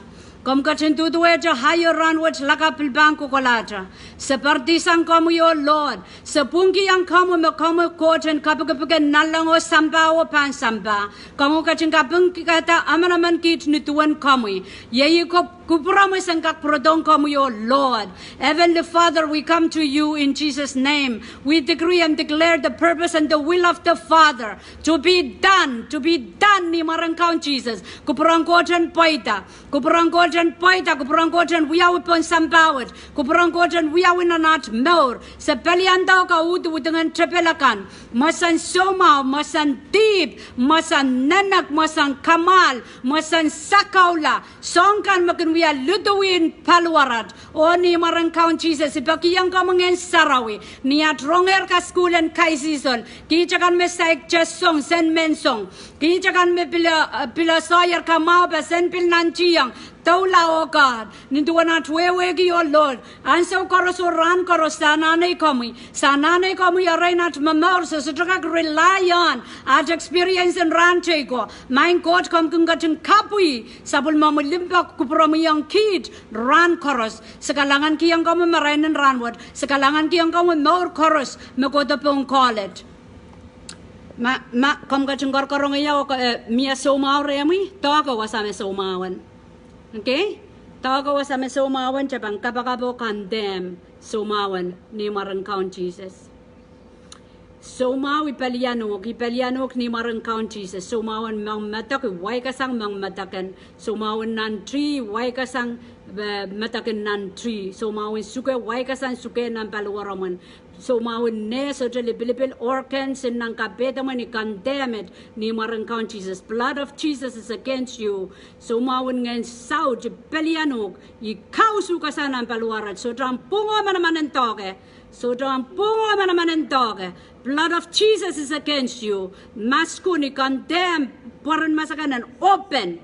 Komw ketin duduwehte aio, rahnwet, lakapw pil pahn kohkohlahte. Se poaridisang komwi, oh Lord. Se pwungkihong komwi me komwi Koht en kapikipik en nanlengo, sampah oh pahn sampah. Komwi ketin kapingkihda emenemen kiht ni duwen komwi. Iei ih kupwuromwi, sen kak pwurodohng komwi, oh Lord. Heavenly Father, we come to you in Jesus' name. We decree and declare the purpose and the will of the Father to be done, to be done ni mwaren Kaun Sises. Kupwuren Koht en pweida. Kupwuren Koht en pweida, kupwuren Koht en wiawi pohn sampah wet, kupwuren Koht en wiawi nan aht mour. Se pelianda oh kauhdi wudingen tepel akan, mwomwen soumwahu, mwomwen dihp, mwomwen nenek, mwomwen kamwahl, mwomwen sakaula, soahng kan me kin wia liduwihn paliwarat. Oh ni mwaren Kaun Sises, I pekihong komwi Ngehn Sarawi, ni aht rongehr kasukuhl en kaisihsol, kiht akan me saikinte song, sen menseng, kiht akan me pil, eh, pil soaier kamwahu, pwe sen pil nantihong, doula, oh God, ni duwen aht wehwehki, oh Lord, ansou koaros oh rahn koaros, se anahne komwi, se anahne komwi erein aht momour, se sohte kak rely on aht experience en rahn teikan. Maing Koht, komw kin ketin kapwih sapwellimomwi limpoak, kupwuromwi ong kiht rahn koaros. Se kalahngankihong komwi marain en rahnwet, se kalahngankihong komwi mour koaros me kohdo pohn college. Ma, ma komw ketin korokorong ie oh, eh, mie soumwahu rehmwi, doahke wasa me soumwahu en. Okay? Doahke wasa me soumwahu en, kitail pahn kapakap oh condemn soumwahu en ni mwaren Kaun Sises. Soumwahu, I pelian uhk, I pelian uhk ni mwaren Kaun Sises. Soumwahu en moangmedek, I waikasang moangmedek en. Soumwahu en nantih, I waikasang, eh, medek en nantih. Soumwahu en suke, I waikasang suke nan paliwaromwen. Soumwahu en neh, sohte lipilipil organs en nan kapehdamwen, I condemn it ni mwaren Kaun Sises. Blood of Jesus is against you. Soumwahu en ngehn saut, I pelian uhk, I kausuhkasang nan paliwarat. Sohte omw pwung oh manaman en doahke. Sohte omw pwung oh manaman en doahke. Blood of Jesus is against you. Maskun, I condemn pwoaren masak en open.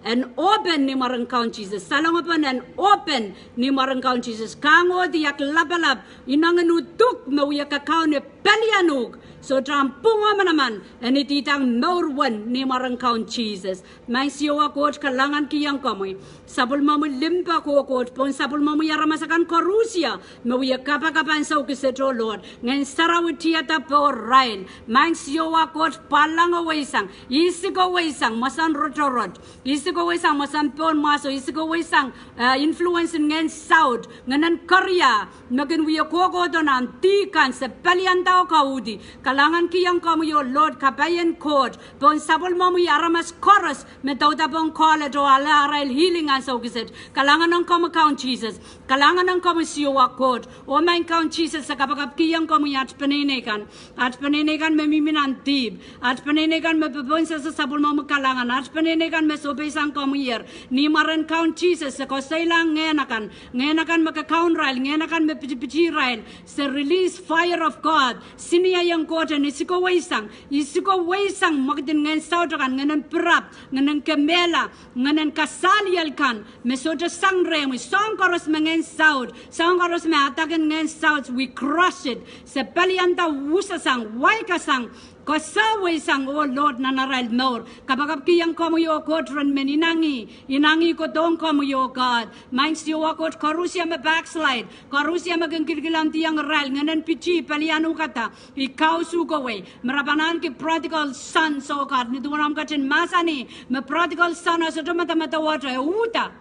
En open ni mwaren Kaun Sises. Salengopon en open ni mwaren Kaun Sises. Kangohdi, aklapalap, inengen uduk me wie kakaun, I pelian uhk. Sohte omw pwung oh manaman en ididang mour wen ni mwaren Kaun Sises. Maing Siohwa Koht, kalahngankihong komwi sapwellimomwi limpoak, oh Koht, pohn sapwellimomwi aramas akan koarusie me wie kapakap ansou kiset, oh Lord. Ngehn Sarawi tiada pohrail. Maing Siohwa Koht, pwalango weisang, isiko weisang mwomwen rotorot, isiko weisang mwomwen pohnmwahso, isiko weisang, eh, influence en ngehn saut, ngehnen keria, me kin wie kohkohdo nan dih kan. Se pelianda oh kauhdi. Kalahngankihong komwi, oh Lord, kapaien Koht, pohn sapwellimomwi aramas koaros me douda pohn college oh ale arail healing ansou kiset. Kalahngan ong komwi Kaun Sises. Kalahngan ong komwi Siohwa Koht. Oh maing Kaun Sises, se kapakapkihong komwi aht peneinei kan. Aht peneinei kan me mihmi nan dihp. Aht peneinei kan me popohnsese sapwellimomwi kalahngan. Aht peneinei kan me sohpeisang komwier. Ni mwaren Kaun Sises, se koasoilahng ngehn akan. Ngehn akan me kakaun irail, ngehn akan me pitipiti irail. Se release fire of God. Siniaiong Koht en isiko weisang, isiko weisang mwekidin ngehn saut akan, ngehnen pirap, ngehnen kemehla, ngehnen kasaliel kan me sohte sang rehmwi. Soahng koaros me ngehn saut, soahng koaros me attack en ngehn saut, we crush it. Se pelianda, wusasang, waikasang, Koasoawi sang, oh Lord, nan arail mour. Kapakapkihong komwi, oh Koht, ren men inangih, inangih kohdohng komwi, oh God. Maing Siohwa Koht, koarusie me backslide, koarusie me kin kilkilohdiong irail, ngehnen piti, pelian uhkada, I kausuh kawei me re pahn ahneki prodigal sons, oh God, ni duwen omw ketin mahsanih me prodigal son e sohte medemedewe, e uhda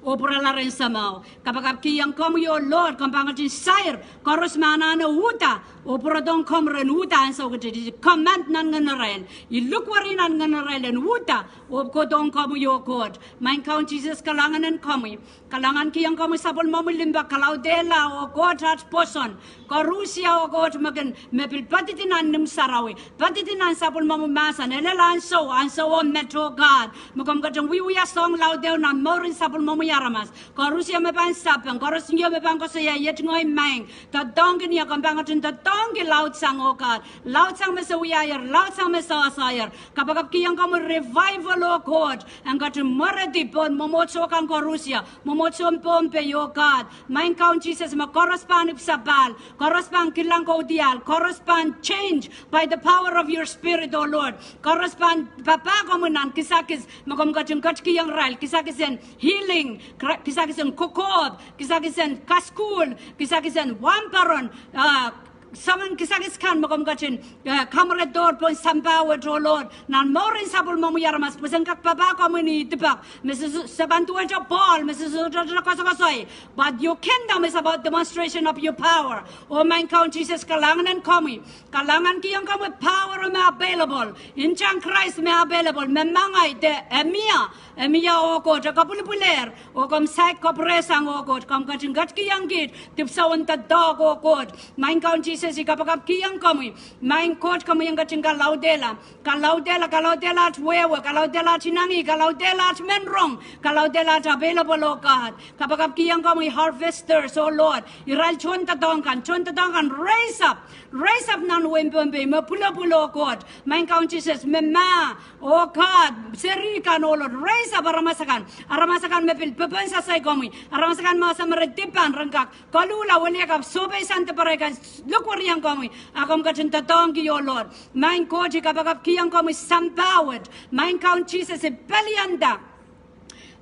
oh pwurala rehn Sahmo. Kapakapkihong komwi, oh Lord, komw pahn ketin sair koaros me anahne uhda oh pwurodohng komw ren uhda ansou ketidi. I command nan ngehn arail, I lukweri nan ngehn arail en uhda oh kohdohng komwi, oh Koht. Maing Kaun Sises, kalahngan en komwi. Kalahngankihong komwi sapwellimomwi limpoak, kalaudehla, oh Koht, at pwoson koarusie, oh Koht, me kin, me pil poadidi nan imw sarawi, poadidi nan sapwellimomwi mahsen, elel ansou, ansouo met, oh God, me komw ketin wiewia soahng laud ehu nan mouren sapwellimomwi aramas. Koarusie me pahn sapeng, koarusie me pahn koasoia, iet ngehi Maing, doadoahngki ni, komw pahn ketin doadoahngki laudsang, oh God. Laudsang me se wiahier, laudsang me se oasoahier. Kapakapkihong komwi revival, oh Koht, en ketin mweredi pohn mwomwohdiso kan koarusie, mwomwohdiso en Pohnpei, oh God. Maing Kaun Sises, me koaros pahn ipwsapahl, koaros pahn kilang kaudiahl, koaros pahn change by the power of your Spirit, oh Lord. Koaros pahn papah komwi nan kisakis me komw ketin ketikihong irail, kisakis en healing, kra-, kisakis en kokohp, kisakis en kasukuhl, kisakis en wahnpoaron, ah, soangen kisakis kan me komw ketin, eh, kamwerehdohr pohn sampah wet, oh Lord, nan mouren sapwellimomwi aramas, pwe sen kak papah komwi ni dipak, me se, se pahn duwehte pohl, me se, se duwehte koasokoasoi. But your kingdom is about demonstration of your power. Oh Maing Kaun Sises, kalahngan en komwi, kalahngankihong komwi power me available, ntahn Krais me available, me mengei de e mie, e mie, oh Koht, e kapwilipwilehr, oh komw saik kapwuresang, oh Koht, komw ketin ketikihong kiht dipwisoun doadoahk, oh Koht. Maing Kaun Sises, I kapakapkihong komwi. Maing Koht, komwi en ketin kalaudehla, kalaudehla, kalaudehla at wehwe, kalaudehla at inangih, kalaudehla at men rong, kalaudehla at available, oh God. Kapakapkihong komwi harvesters, oh Lord, irail tohndoadoahk kan, tohndoadoahk kan, raise up, raise up nan wehin Pohnpei, me pwulopwul, oh Koht. Maing Kaun Sises, me mah, oh God, seri kan, oh Lord, raise up aramas akan, aramas akan me pil pepehm sasoi komwi, aramas akan me ese me re dipan, ren kak koluhla wiliakapw, sohpeisang diparekan, lukweriong komwi, a komw ketin doadoahngki, oh Lord. Maing Koht, I kapakapkihong komwi sampah wet. Maing Kaun Sises, I pelianda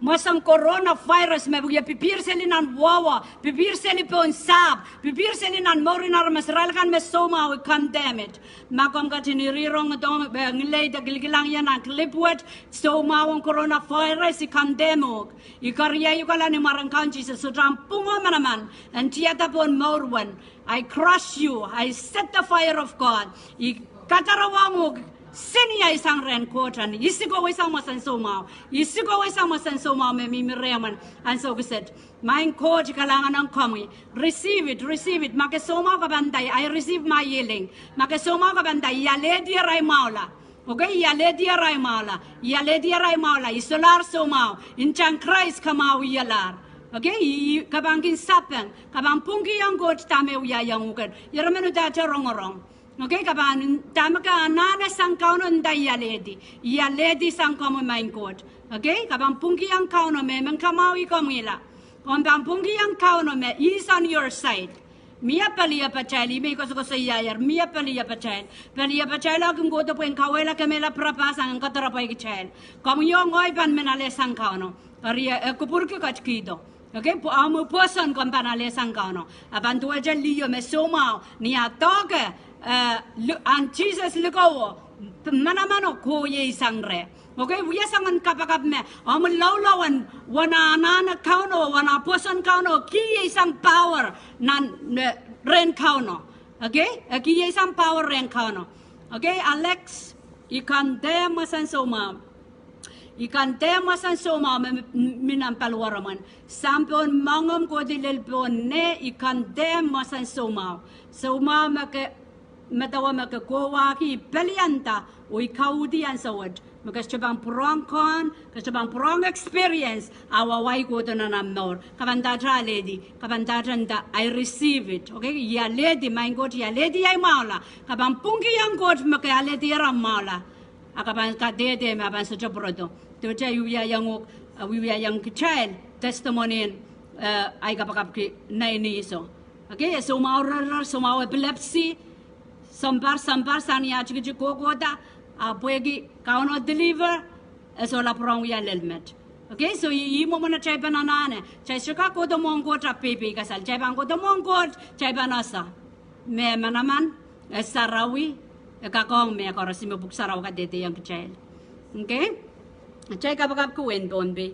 mwosong coronavirus me wie pipihr seli nan wahwa, pipihr seli pohn sahpw, pipihr seli nan mouren aramas, irail akan me soumwahu, I condemn it. Ma komw ketin irihrong, eh, ngileidi kilkilang ie nan clip wet, soumwahun coronavirus, I condemn uhk. I keriau uhk ni mwaren Kaun Sises, sohte ahmw pwung oh manaman en tiada pohn mour wet. I crush you, I set the fire of God. I kadarowohng uhk, seniaisang rehn Koht, ahpw I sikoweisang mwomwen soumwahu, I sikoweisang mwomwen soumwahu me mihmi rehmw ansou kiset. Maing Koht, I kalahngan ong komwi. Receive it, receive it. Ma ke soumwahu, ke pahn nda, I receive my healing. Ma ke soumwahu, ke pahn nda, I alehdier ahi mwahula. Okay, I alehdier ahi mwahula. I alehdier ahi mwahula. I solahr soumwahu. Ntahn Krais kamwahwialahr. Okay, I, I, ke pahn kin sapeng, ke pahn pwungkihong Koht dahme wiahiong uhk. Ira men udahte rongorong. Okay, ke pahn, dahme ke anahne sang Kauno, nda I alehdi. I alehdi sang komwi, Maing Koht. Okay, ke pahn pwungkihong Kauno me men kamwahwikomwihla. Komw pahn pwungkihong Kauno me He is on your side. Mie peliepatail, ih me I koasokoasoiaier, mie peliepatail. Peliepatail e kin kohdo pwehn kauwehla, kemehla, pirapa sang en kadarapwei kitail. Komwi oh ngehi pahn men alehsang Kauno. Eri e kupwurki ketikihdo. Okay, pwe omw pwoson komw pahn alehsang Kauno. A pahn duwehte liho me soumwahu, ni ah doahke, eh, li-, ahn Sises likowo, manamano kohieng sang reh. Okay, wia soangen kapakap me omw loulou en, wen ah anahne Kauno, wen ah pwoson Kauno, kihsang power nan, eh, rehn Kauno. Okay, e kihsang power rehn Kauno. Okay, Alex, I condemn mwomwen soumwahu. I condemn mwomwen soumwahu me, me, me mih nan paliwaromwen. Sang pohn moangomw kohdi lel pohn neh, I condemn mwomwen soumwahu. Soumwahu me ke medewe me ke kohwahki, I pelianda, oh I kauhdi ansou wet me ke sohte pahn pwurehng kohn, ke sohte pahn pwurehng experience awa wai kohdo nan omw mour. Ke pahn ndahte alehdi, ke pahn ndahte nda, I receive it. Okay, I alehdi, Maing Koht, I alehdi ahi mwahula. Ke pahn pwungkihong Koht me ke alehdier omw mwahula. A ke pahn kadehde me e pahn sohte pwurodo. Duwehte I wiahiong uhk, eh, wiahiong kitail testimony en, eh, ahi kapakapki nei ni iso. Okay, e soumwahu rerrer, soumwahu epilepsy, sounpar, sounpar sang ni ah tikitik kohkohda, ah pwehki Kauno deliver, e sohla pwurehng wia lel met. Okay, so ih, ih mwomwen atail pahn anahne. Kitail sohte kak kohdo mwohn Koht ahpw peipei kasal. Kitail pahn kohdo mwohn Koht, kitail pahn ese me manaman, e sarawi, e kak ong mehkoaros me Pwuhk Sarawi kadehdehiong kitail. Okay? Kitail kapakapki wehin Pohnpei.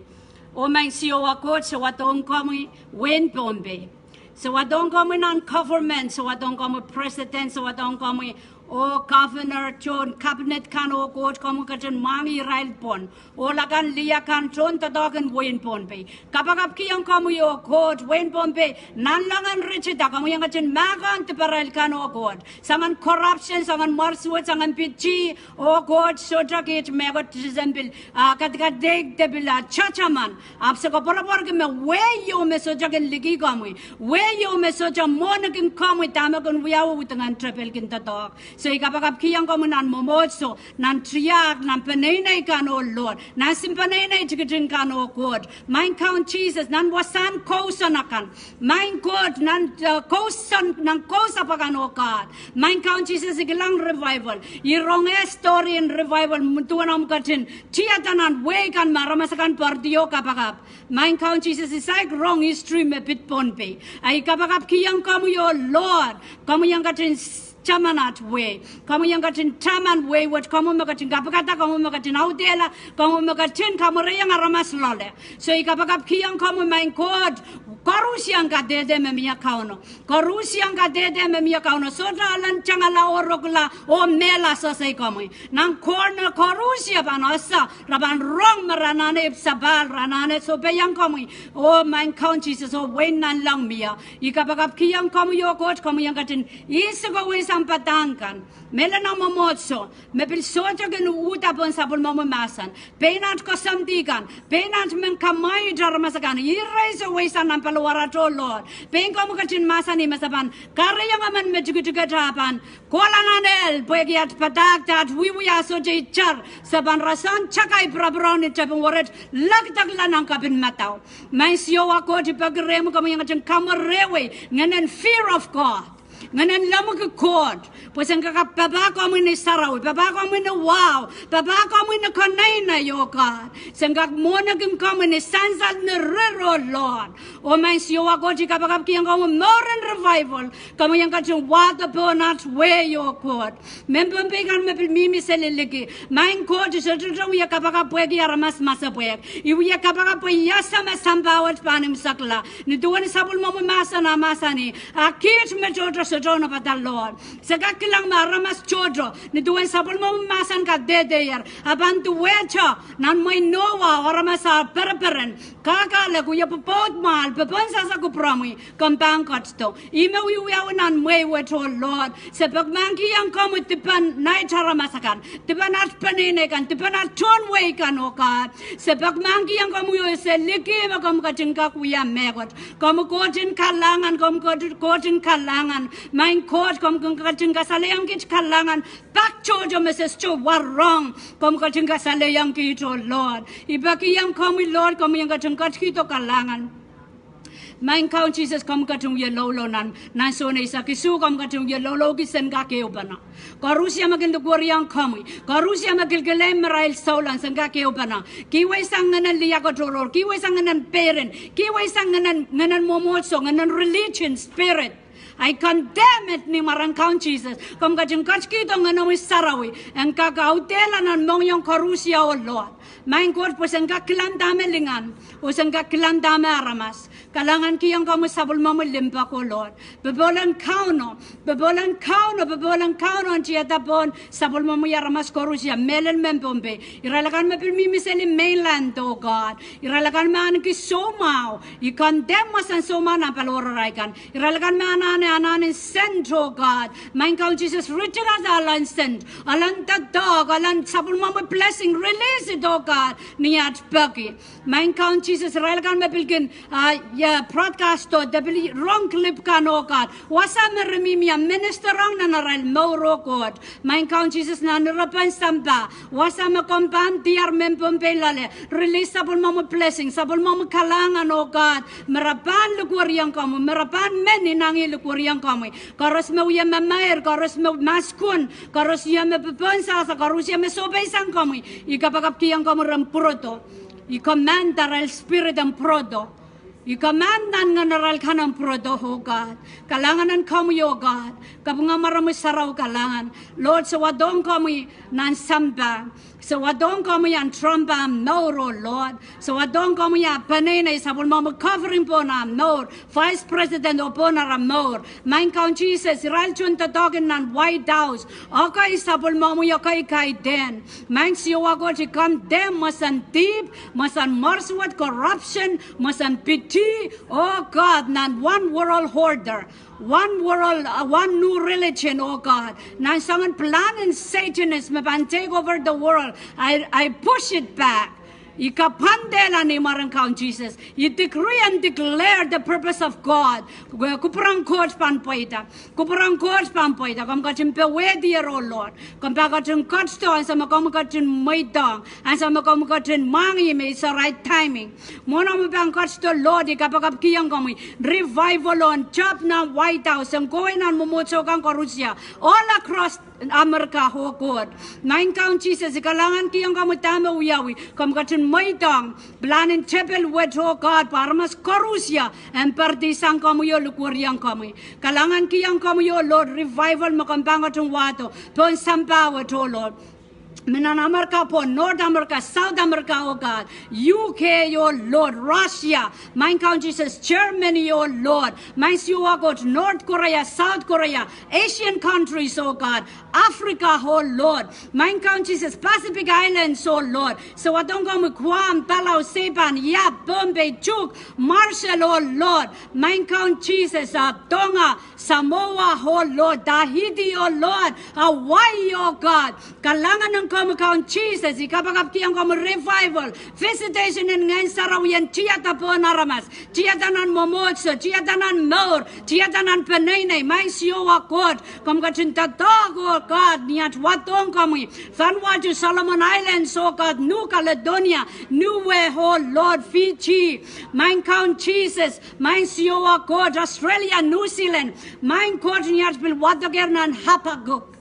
Oh Maing Siohwa Koht, se wadohng komwi wehin Pohnpei. Se wadohng komwi nan government, se wadohng komwi president, se wadohng komwi oh governor, tohn cabinet kan oh Koht, komwi ketin mwahngih irail pwon. Ohl akan, lih akan, tohn doadoahk en wehin Pohnpei. Kapakapkihong komwi oh Koht, wehin Pohnpei nanleng en ritida, komwi en ketin mahkohng diparail kan oh Koht. Soangen corruption, soangen mwersuwed, soangen piti, oh Koht, sohte kiht mehkot disempil, ah kadikadeik de pil ah tataman. Ahpw se koapworopworki me wehi ieu me sohte kin likih komwi. Wehi ieu me sohte mwohniki komwi dahme kin wiawi, udingen tepel kin doadoahk. So I kapakapkihong komwi nan mwomwohdiso, nan tiahk, nan peneinei kan oh Lord, nan sihmw peneinei tikitik kan oh Koht. Maing Kaun Sises, nan wasahn kousoan akan, Maing Koht, nan, eh, kousoan, nan kousoap akan oh God. Maing Kaun Sises, I kilang revival. I rong eh story en revival, duwen ahmw ketin tiada nan wehi kan me aramas akan poaridi oh kapakap. Maing Kaun Sises, I saik rong history me pid Pohnpei. I kapakapkihong komwi oh Lord, komwi en ketin taman at wehi. Komwi en ketin taman wehi wet, komwi me ketin kapikada, komwi me ketin audehla, komwi me ketin kamwereiong aramas loale. So I kapakapkihong komwi Maing Koht, koaruhsiang kadehde me mie Kauno. Koaruhsiang kadehde me mie Kauno. Sohte alen tangala oh rukula oh mehla sosei komwi. Nan corner koaruhsie pahn ese, re pahn rong me re anahne ipwsapahl, re anahne sohpeiong komwi. Oh Maing Kaun Sises, oh wehin nanleng mie. I kapakapkihong komwi oh Koht, komwi en ketin ihs ko weisang padahk kan, mehlel nan mwomwohdiso, me pil sohte kin uhda pohn sapwellimomwi mahsen. Pein at koasoandi kan, pein at men kamwahiht aramas akan, irail soh weisang nan paliwar at oh Lord. Pein komwi ketin mahsanih me se pahn kahrehiong emen me tikitikete pahn kohla nan ehl pwehki at padahkte, at wiewia sohte itar, se pahn rasehng takai pirapiraun en tepin weret, lekdekla nan kapin madau. Maing Siohwa Koht, I peki rehmw, komwi en ketin kamwerehwei ngehnen fear of God, ngehnen lemmwiki Koht, pwe sen kak papah komwi ni sarawi, papah komwi ni wahu, papah komwi ni konehng oh God. Sen kak mwohniki komwi ni sansal, ni rir oh Lord. Oh Maing Siohwa Koht, I kapakapkihong komwi mour en revival, komwi en ketin wahdo pohn at wehi oh Koht. Mehn Pohnpei kan me pil mihmi seli liki, Maing Koht, I sohte wie kapakap pwehki aramas masepwehk. I wie kapakap pwe I ese me sampah wet pahn imwisekla. Ni duwen sapwellimomwi mahsen ah mahsanih, a kiht me tohto sohte onopada Lord. Se kak kilang me aramas tohto, ni duwen sapwellimomwi mahsen kadehdehier, a pahn duwehte nan mwehin Nohwa, aramas ah pereperen, kahkahlek, wie pwopwoud mwahl, pepensasa kupwuromwi, komw pahn ketido. Ihme wiewiawi nan mwehi wet oh Lord. Se peki mahkikihong komwi dipen nait aramas akan, dipen at peneinei kan, dipen at tohn wehi kan oh God. Se peki mahkikihong komwi oh se liki me komw ketin kak wia mehkot. Komwi Koht en kalahngan, komwi Koht, Koht en kalahngan. Maing Koht, komw kin ketin kasalehiong kiht kalahngan pak tohto me se sohte warong. Komw ketin kasalehiong kiht oh Lord. I pekihong komwi Lord, komwi en ketin ketikihdo kalahngan. Maing Kaun Sises, komw ketin wie loulou nan, nan Sohn eisek isuh, komw ketin wie loulouki sen kak ehupene. Koaruhsie me kin likwerihong komwi, koaruhsie me kilkilehng marail souleng, sen kak ehupene. Kihweisang ngehnen liako tohrohr, kihweisang ngehnen peren, kihweisang ngehnen, ngehnen mwomwohdiso, ngehnen religion spirit. I condemn it ni mwaren Kaun Sises. Komw ketin ketikihdo Ngehnomwi Sarawi en kak audehla nan mohngiong koaruhsie oh Lord. Maing Koht, pwe sen kak kilang dahme lingan, oh sen kak kilang dahme aramas. Kalahngankihong komwi sapwellimomwi limpoak oh Lord. Popohl en Kauno, popohl en Kauno, popohl en Kauno en tiada pohn sapwellimomwi aramas koaruhsie, mehlel mehn Pohnpei, irail akan me pil mihmi seli mainland oh God. Irail akan me ahneki soumwahu, I condemn wasahn soumwahu nan paliwararail kan. Irail akan me anahne, anahnen sent oh God. Maing Kaun Sises, ritingada ahlen sent, ahlen doadoahk, ahlen sapwellimomwi blessing, release it oh God, ni at peki. Maing Kaun Sises, irail akan me pil kin, ah, broadcast oh de pil rong clip kan oh God, wasa me re mihmi ah ministerong nan arail mour oh Koht. Maing Kaun Sises, nan irepen sampah, wasa me komw pahn diar mehn Pohnpei loale, release sapwellimomwi blessing, sapwellimomwi kalahngan oh God, me re pahn likwerihong komwi, me re pahn men inangih likwerihong komwi. Koaros me wia memeir, koaros me maskun, koaros wia me popohn sasa, koaros wia me sohpeisang komwi. I kapakapkihong komwi ren pwurodo. I command arail spirit en pwurodo. I command nan ngehn arail kan en pwurodo, oh God. Kalahngan en komwi, oh God. Kapinga mwaromwi sarawi kalahngan. Lord, se wadohng komwi nan sampah. Se wadohng komwi en tromp ah mour, oh Lord. Se wadohng komwi ah peneinei, sapwellimomwi covering pohn ah mour. Vice President oh pohn ara mour. Maing Kaun Sises, irail tohn doadoahk nan White House. Ekei sapwellimomwi, ekei kaidehn. Maing Siohwa Koht, I condemn mwomwen dihp, mwomwen morsuwed, corruption, mwomwen piti, oh God, nan one world order. One world, uh, one new religion, oh God. Nan soangen plan en Satanist me pahn take over the world. I, I push it back. I kapwandehla ni mwaren Kaun Sises. I decree and declare the purpose of God. Kupwuren Koht pahn pweida. Kupwuren Koht pahn pweida. Komw ketin powehdier, oh Lord. Komw pahn ketin ketido ansou me komw ketin mweidohng. Ansou me komw ketin mwahngih me it's the right timing. Mwohn omw pahn ketido, Lord, I kapakapkihong komwi revival on top nan White House, en kohwei nan mwomwohdiso kan koarusie, all across America, oh God. Maing Kaun Sises, I kalahngankihong komwi dahme wiawi, komw ketin mweidohng plan en tepil wet, oh God, pwe aramas koarusie en poaridi sang komwi oh likwerihong komwi. Kalahngankihong komwi, oh Lord, revival me komw pahn ketin wahdo pohn sampah wet, oh Lord. Me nan America pwon, North America, South America, oh God, U K, oh Lord, Russia, Maing Kaun Sises, Germany, oh Lord, Maing Siohwa Koht, North Korea, South Korea, Asian countries, oh God, Africa, oh Lord, Maing Kaun Sises, Pacific Islands, oh Lord, se wadohng komwi Guam, Palau, Saipan, Yap, Pohnpei, Chuuk, Marshall, oh Lord, Maing Kaun Sises, ah Tonga, Samoa, oh Lord, Tahiti, oh Lord, Hawaii, oh God. Kalahngan en komwi Kaun Sises, I kapakapkihong komwi revival, visitation en Ngehn Sarawi en tiada pohn aramas, tiada nan mwomwohdiso, tiada nan mour, tiada nan peneinei, Maing Siohwa Koht, komw ketin doadoahk, oh God, ni at wadohng komwi, Vanuatu, Solomon Islands, oh God, New Caledonia, Niue, oh Lord, Fiji, Maing Kaun Sises, Maing Siohwa Koht, Australia, New Zealand, Maing Koht, ni at pil wadokehr nan Habakkuk.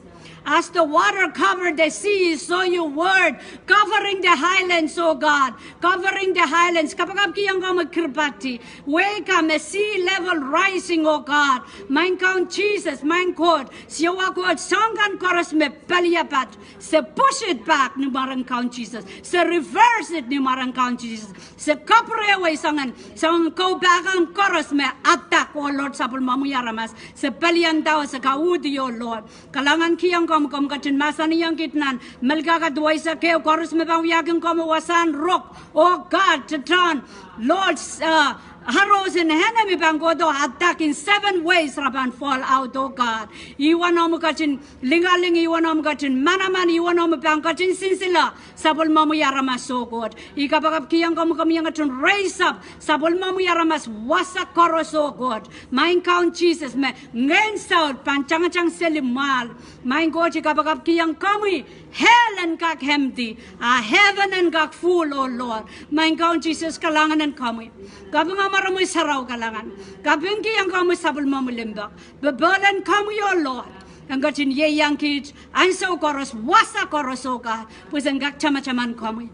As the water covered the sea, so your word covering the islands, oh God, covering the islands. Kapakapkihong komwi Kiribati, wehi ka me sea level rising, oh God. Maing Kaun Sises, Maing Koht, Siohwa Koht, soahng kan koaros me peliapat, se push it back ni mwaren Kaun Sises, se reverse it ni mwaren Kaun Sises, se kapwurehwei soangen, soangen koupahkan koaros me attack, oh Lord, sapwellimomwi aramas, se pelianda oh se kauhdi, oh Lord. Kalahngankihong komwi, komw ketin mahsanihong kiht nan Melkahka duwau eisek ehu, koaros me pahn wiahkin komwi wasahn rok, oh God, tetohn, Lord, uh, arrows en enemy pahn kohdo attack in seven ways, re pahn fall out, oh God. Ih wa omw ketin lingaling, ih wa omw ketin manaman, ih wa omw pahn ketin sinsile sapwellimomwi aramas, oh Koht. I kapakapkihong komwi, komwi en ketin raise up sapwellimomwi aramas wasa koaros, oh Koht. Maing Kaun Sises, me ngehn saut pahn tangatang seli mwahl. Maing Koht, I kapakapkihong komwi, hell en kak empty, a heaven en kak full, oh Lord. Maing Kaun Sises, kalahngan en komwi. Kapinga mwaromwi sarawi kalahngan. Kapingkihong komwi sapwellimomwi limpoak. Popohl en komwi, oh Lord, en ketin ieiang kiht ansou koaros, wasa koaros, oh God, pwe sen kak tamataman komwi.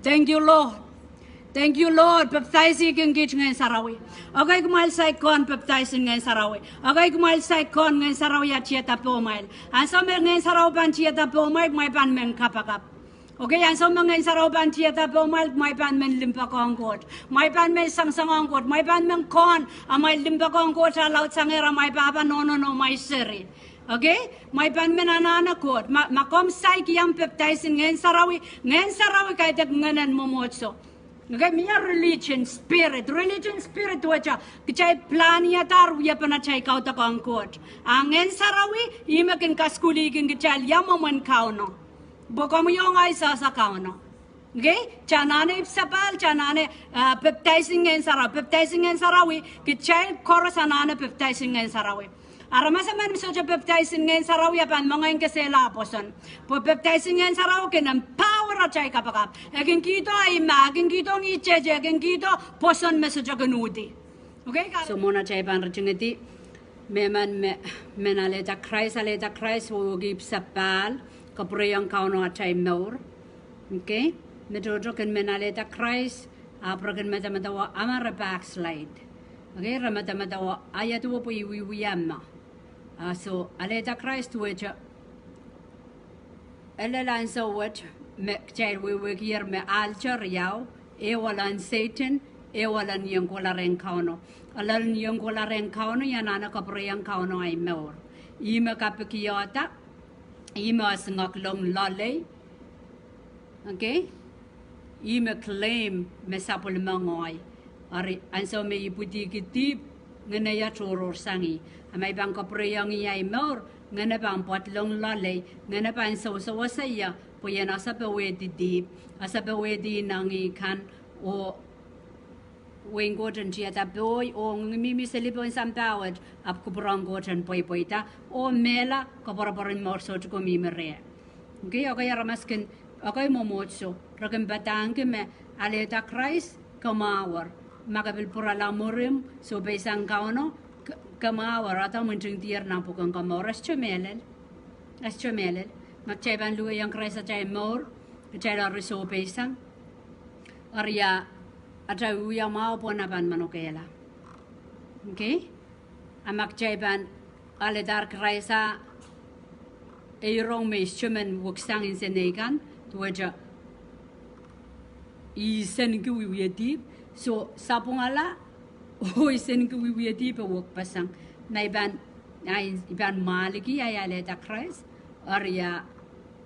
Thank you, Lord. Thank you, Lord. Pepdaisihkin kiht Ngehn Sarawi. Ekei kumwail saik kohn pepdaisin Ngehn Sarawi. Ekei kumwail saik kohn Ngehn Sarawi ah tiada pohmwail. Ansou me Ngehn Sarawi pahn tiada pohmwail, kumwail pahn men kapakap. Okei, ansou me Ngehn Sarawi pahn tiada pohmwail, kumwail pahn men limpoakohng Koht. Kumwail pahn men sansoangohng Koht. Kumwail pahn men kohn amwail limpoakohng Koht ah laudsang er amwail pahpa nohno oh amwail seri. Okei, kumwail pahn men anahne Koht. Ma, ma komw saik iang pepdaisin Ngehn Sarawi, Ngehn Sarawi kaidehk ngehnen mwomwohdiso. Okei, mie religion spirit, religion spirit wet, kitail planiadahr wiepen atail kaudokiong Koht. A Ngehn Sarawi, ih me kin kasukuhlihkin kitail ia mwomwen Kauno. Pwe komwi oh ngehi sehse Kauno. Okei, kitail anahne ipwsapahl, kitail anahne, ah, pepdaisin Ngehn Sarawi, pepdaisin Ngehn Sarawi, kitail koaros anahne pepdaisin Ngehn Sarawi. Aramas emen me sohte pepdaisin Ngehn Sarawi e pahn mengei kesehla pwoson. Pwe pepdaisin Ngehn Sarawi kin empower atail kapakap. E kin kihdo ahi mah, e kin kihdo ngihtehtei, e kin kihdo pwoson me sohte kin uhdi. Okei, ka- So mwohn atail pahn ritingedi, Mehmen me, men alehda Krais, alehda Krais wehwehki ipwsapahl, kapwureiong Kauno atail mour. Okay? Me tohto kin men alehda Krais, ahpw re kin medemedewe ma re backslide. Okay? Re medemedewe ia duwe pwe I wiewia ma. Ah, so, alehda Krais duwehte lel ansou wet me kitail wehwehkier me altar iau, ehu elen Sehdan, ehu elen iang kohla rehn Kauno. Elen iang kohla rehn Kauno, I anahne kapwureiong Kauno ahi mour. Ih me kapikihda, ih me esingek long loalei. Okay? Ih me claim me sapwellime ngehi. Eri ansou me I ipwidihki dihp, ngehno ia tohrohrsang ih. A ma I pahn kapwureiong ih ahi mour, ngehno pahn pwoatlong loalei, ngehno pahn sewesewese ie, pwe I en ese powehdi dihp, ese powehdi ineng ih kan, oh wehin Koht en tiada pohi, oh ngehi mihmi seli pohn sampah wet, ahpw kupwuren Koht en pweipweida, oh mehla koapworopwor en mour soutuko mihmi reh. Okay, ekei aramas kin, ekei mwomwohdiso, re kin padahngki me alehda Krais, kamwahwer. Ma ke pil pwurala mwurin, sohpeisang Kauno, k-, kamwahwer, ahda mwintingdier nan pwuken komour, e sohte mehlel. E sohte mehlel. Ma kitail pahn luhkeiong Krais atail mour, kitail eri sohpeisang. Eri ia, atail wiewia mwahu pwon pahn manokehla. Okay? A ma kitail pahn alehdahr Krais a, e rong me I sohte men weksang nsenei kan, duwehte I nsenki wiewia dihp, so sapwungala, oh I nsenki wiewia dihp e wekpeseng. Ma I pahn, I pahn mwahuliki ahi alehda Krais, eri ia,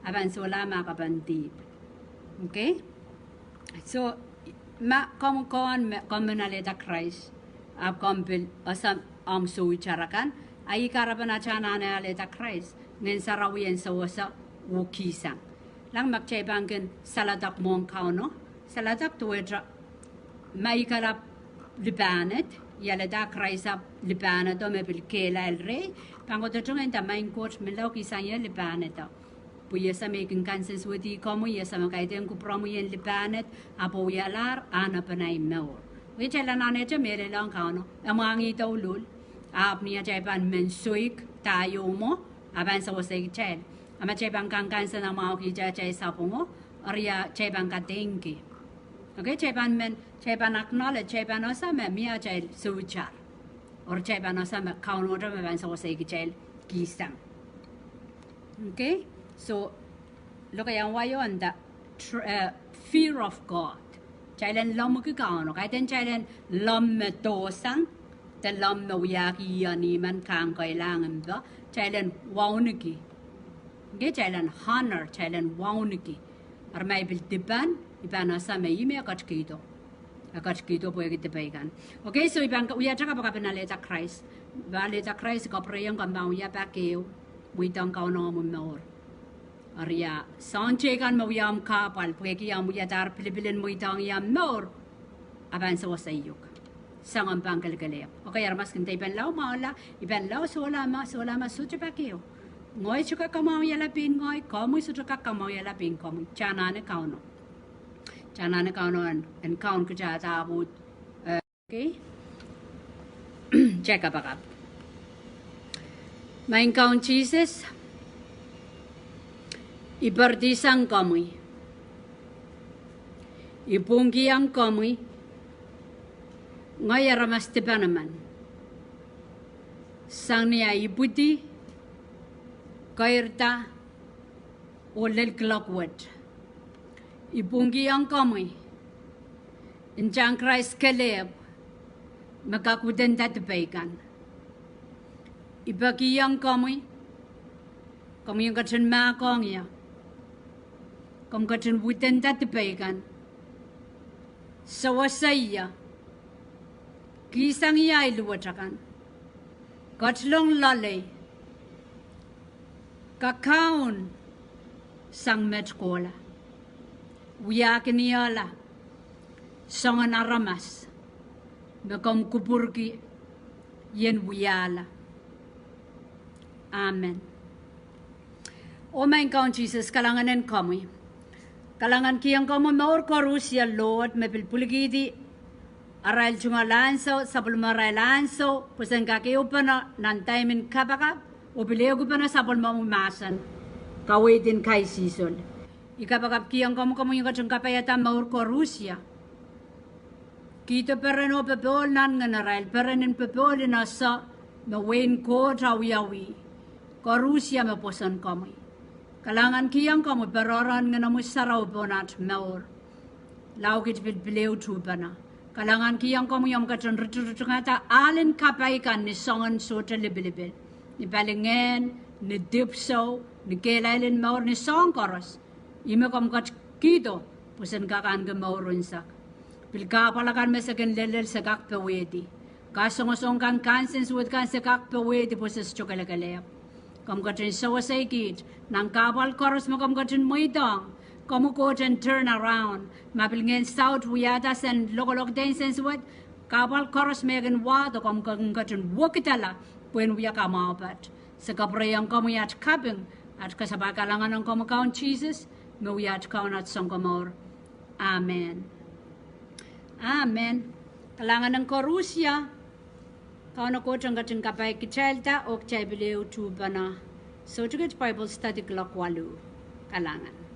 e pahn solahr me e kapehn dihp. Okay? So, ma komw kohn me, komw men alehda Krais, ahpw komw pil ese omw souitar akan, a ih kahrepen atail anahne alehda Krais, Ngehn Sarawi en sewese oh kihsang. Kilang, ma kitail pahn kin saledek mwohn Kauno, saledek duwehte ma I kalap lipahned, I alehda Krais ahpw lipahnedo me pil kehlail rehi, pahn kohdohte ngehi nda, Maing Koht, menlau kihsang ie lipahnedo. Pwe I ese me I kin kansensuwedih komwi, I ese me kaidehn kupwuromwi en lipahned, ahpw wialahr anahnepen ahi mour. Wia kitail anahnehte mehlelohng Kauno, e mwahngih douluhl, ahpw ni atail pahn men soik, dah ieu mwo, a pahn sewesei kitail. A ma kitail pahn kankansenamwahukihte atail sapwungo, eri ia kitail pahn kadeingki. Okay, kitail pahn men, kitail pahn acknowledge, kitail pahn ese me mie atail souitar. Eri kitail pahn ese me Kaunohte me pahn sewesei kitail kihsang. Okay, so, lokaiahn wai o nda, tr-, eh, fear of God. Kitail en lomwiki Kauno, kaidehn kitail en lomw me dohsang, de lomw me wiahki ih ni men kahng keilahng mpe, kitail en wauneki. Okay, kitail en honor, kitail en wauneki. Eri ma I pil dipan, I pahn ese me ih me e ketikihdo. E ketikihdo pwehki dipei kan. Okay, so I pahn ka-, wiahte kapakap en alehda Krais. Alehda Krais, kapwureiong komw pahn wia pak ehu, mweidohng Kauno omwi mour. Eri ia, soahng teikan me wia omw kahpwal, pwehki omw wiadahr pilipil en mweidohng ie omw mour, a pahn sewesei uhk. Soangen pahn kelekelehpw. Okay, aramas kin nda, I pahn lao mwahula, I pahn lao sohla ma, sohla ma, sohte pak ehu. Ngehi sohte kak kamwahuiala pein ngehi, komwi sohte kak kamwahuiala pein komwi. Kitail anahne Kauno. Kitail anahne Kauno en, en kaun kitail da pwuhd, eh, okay. Kitail kapakap. Maing Kaun Sises, I poaridi sang komwi. I pwungkihong komwi ngehi aramas dipan emen, sang ni ahi ipwidi, keirda, oh lel kuloak wet. I pwungkihong komwi ntahn Krais kelehpw me kak widenda dipei kan. I pekihong komwi, komwi en ketin mahkohng ie, komw ketin widenda dipei kan, sewese ie, kihsang ie ahi luwet akan, ketilong loalei, kakaun sang met kohla, wiahkiniehla soangen aramas me komw kupwurki I en wiahla. Amen. Oh Maing Kaun Sises, kalahngan en komwi. Kalahngankihong komwi mour koaros, Lord, me pil pwilikihdi arail tungoal ansou, sapwellimarail ansou, pwe sen kak ehupene nan daimen kapakap, oh pil ehukipene sapwellimomwi mahsen, kaweid en kaisihsol. I kapakapkihong komwi, komwi en ketin kapaiada mour koarusie. Kihdo peren oh popohl nan ngenerail, peren en popohl en ese me wehin Koht awiawi. Koarusie me pwoson komwi. Kalahngankihong komwi pere en Ngenomwi Sarawi pohn at mour. Lao kit pil pil ehu tuhpene. Kalahngankihong komwi omw ketin ritiritiongada ahl en kapai kan ni soangen sohte lipilipil, ni palingehn, ni dipwisou, ni kehlail en mour, ni soahng koaros. Ih me komw ketikihdo pwe sen kak ahneki mour unsek. Pil kahpwal akan me se kin lellel se kak powehdi. Kasongosong kan, kansensuwed kan se kak powehdi pwe se sohte kelekelehpw. Komw ketin sewesei kiht nan kahpwal koaros me komw ketin mweidohng. Komwi Koht en turn around. Ma pil ngehn saut wiahda sen lokolok de nsensuwed, kahpwal koaros me e kin wahdo komw kin ketin wekidala pwehn wia kamwahu pwukat. Se kapwurehiong komwi at kaping, at kasapahl kalahngan ong komwi Kaun Sises, me wia at Kaun, at Sounkomour. Amen. Amen. Kalahngan ong koarusie. Kauno Koht en ketin kapai kitailda oh kitail pil ehu tuhpene. Sohte ket Bible study kuloak waluh. Kalahngan.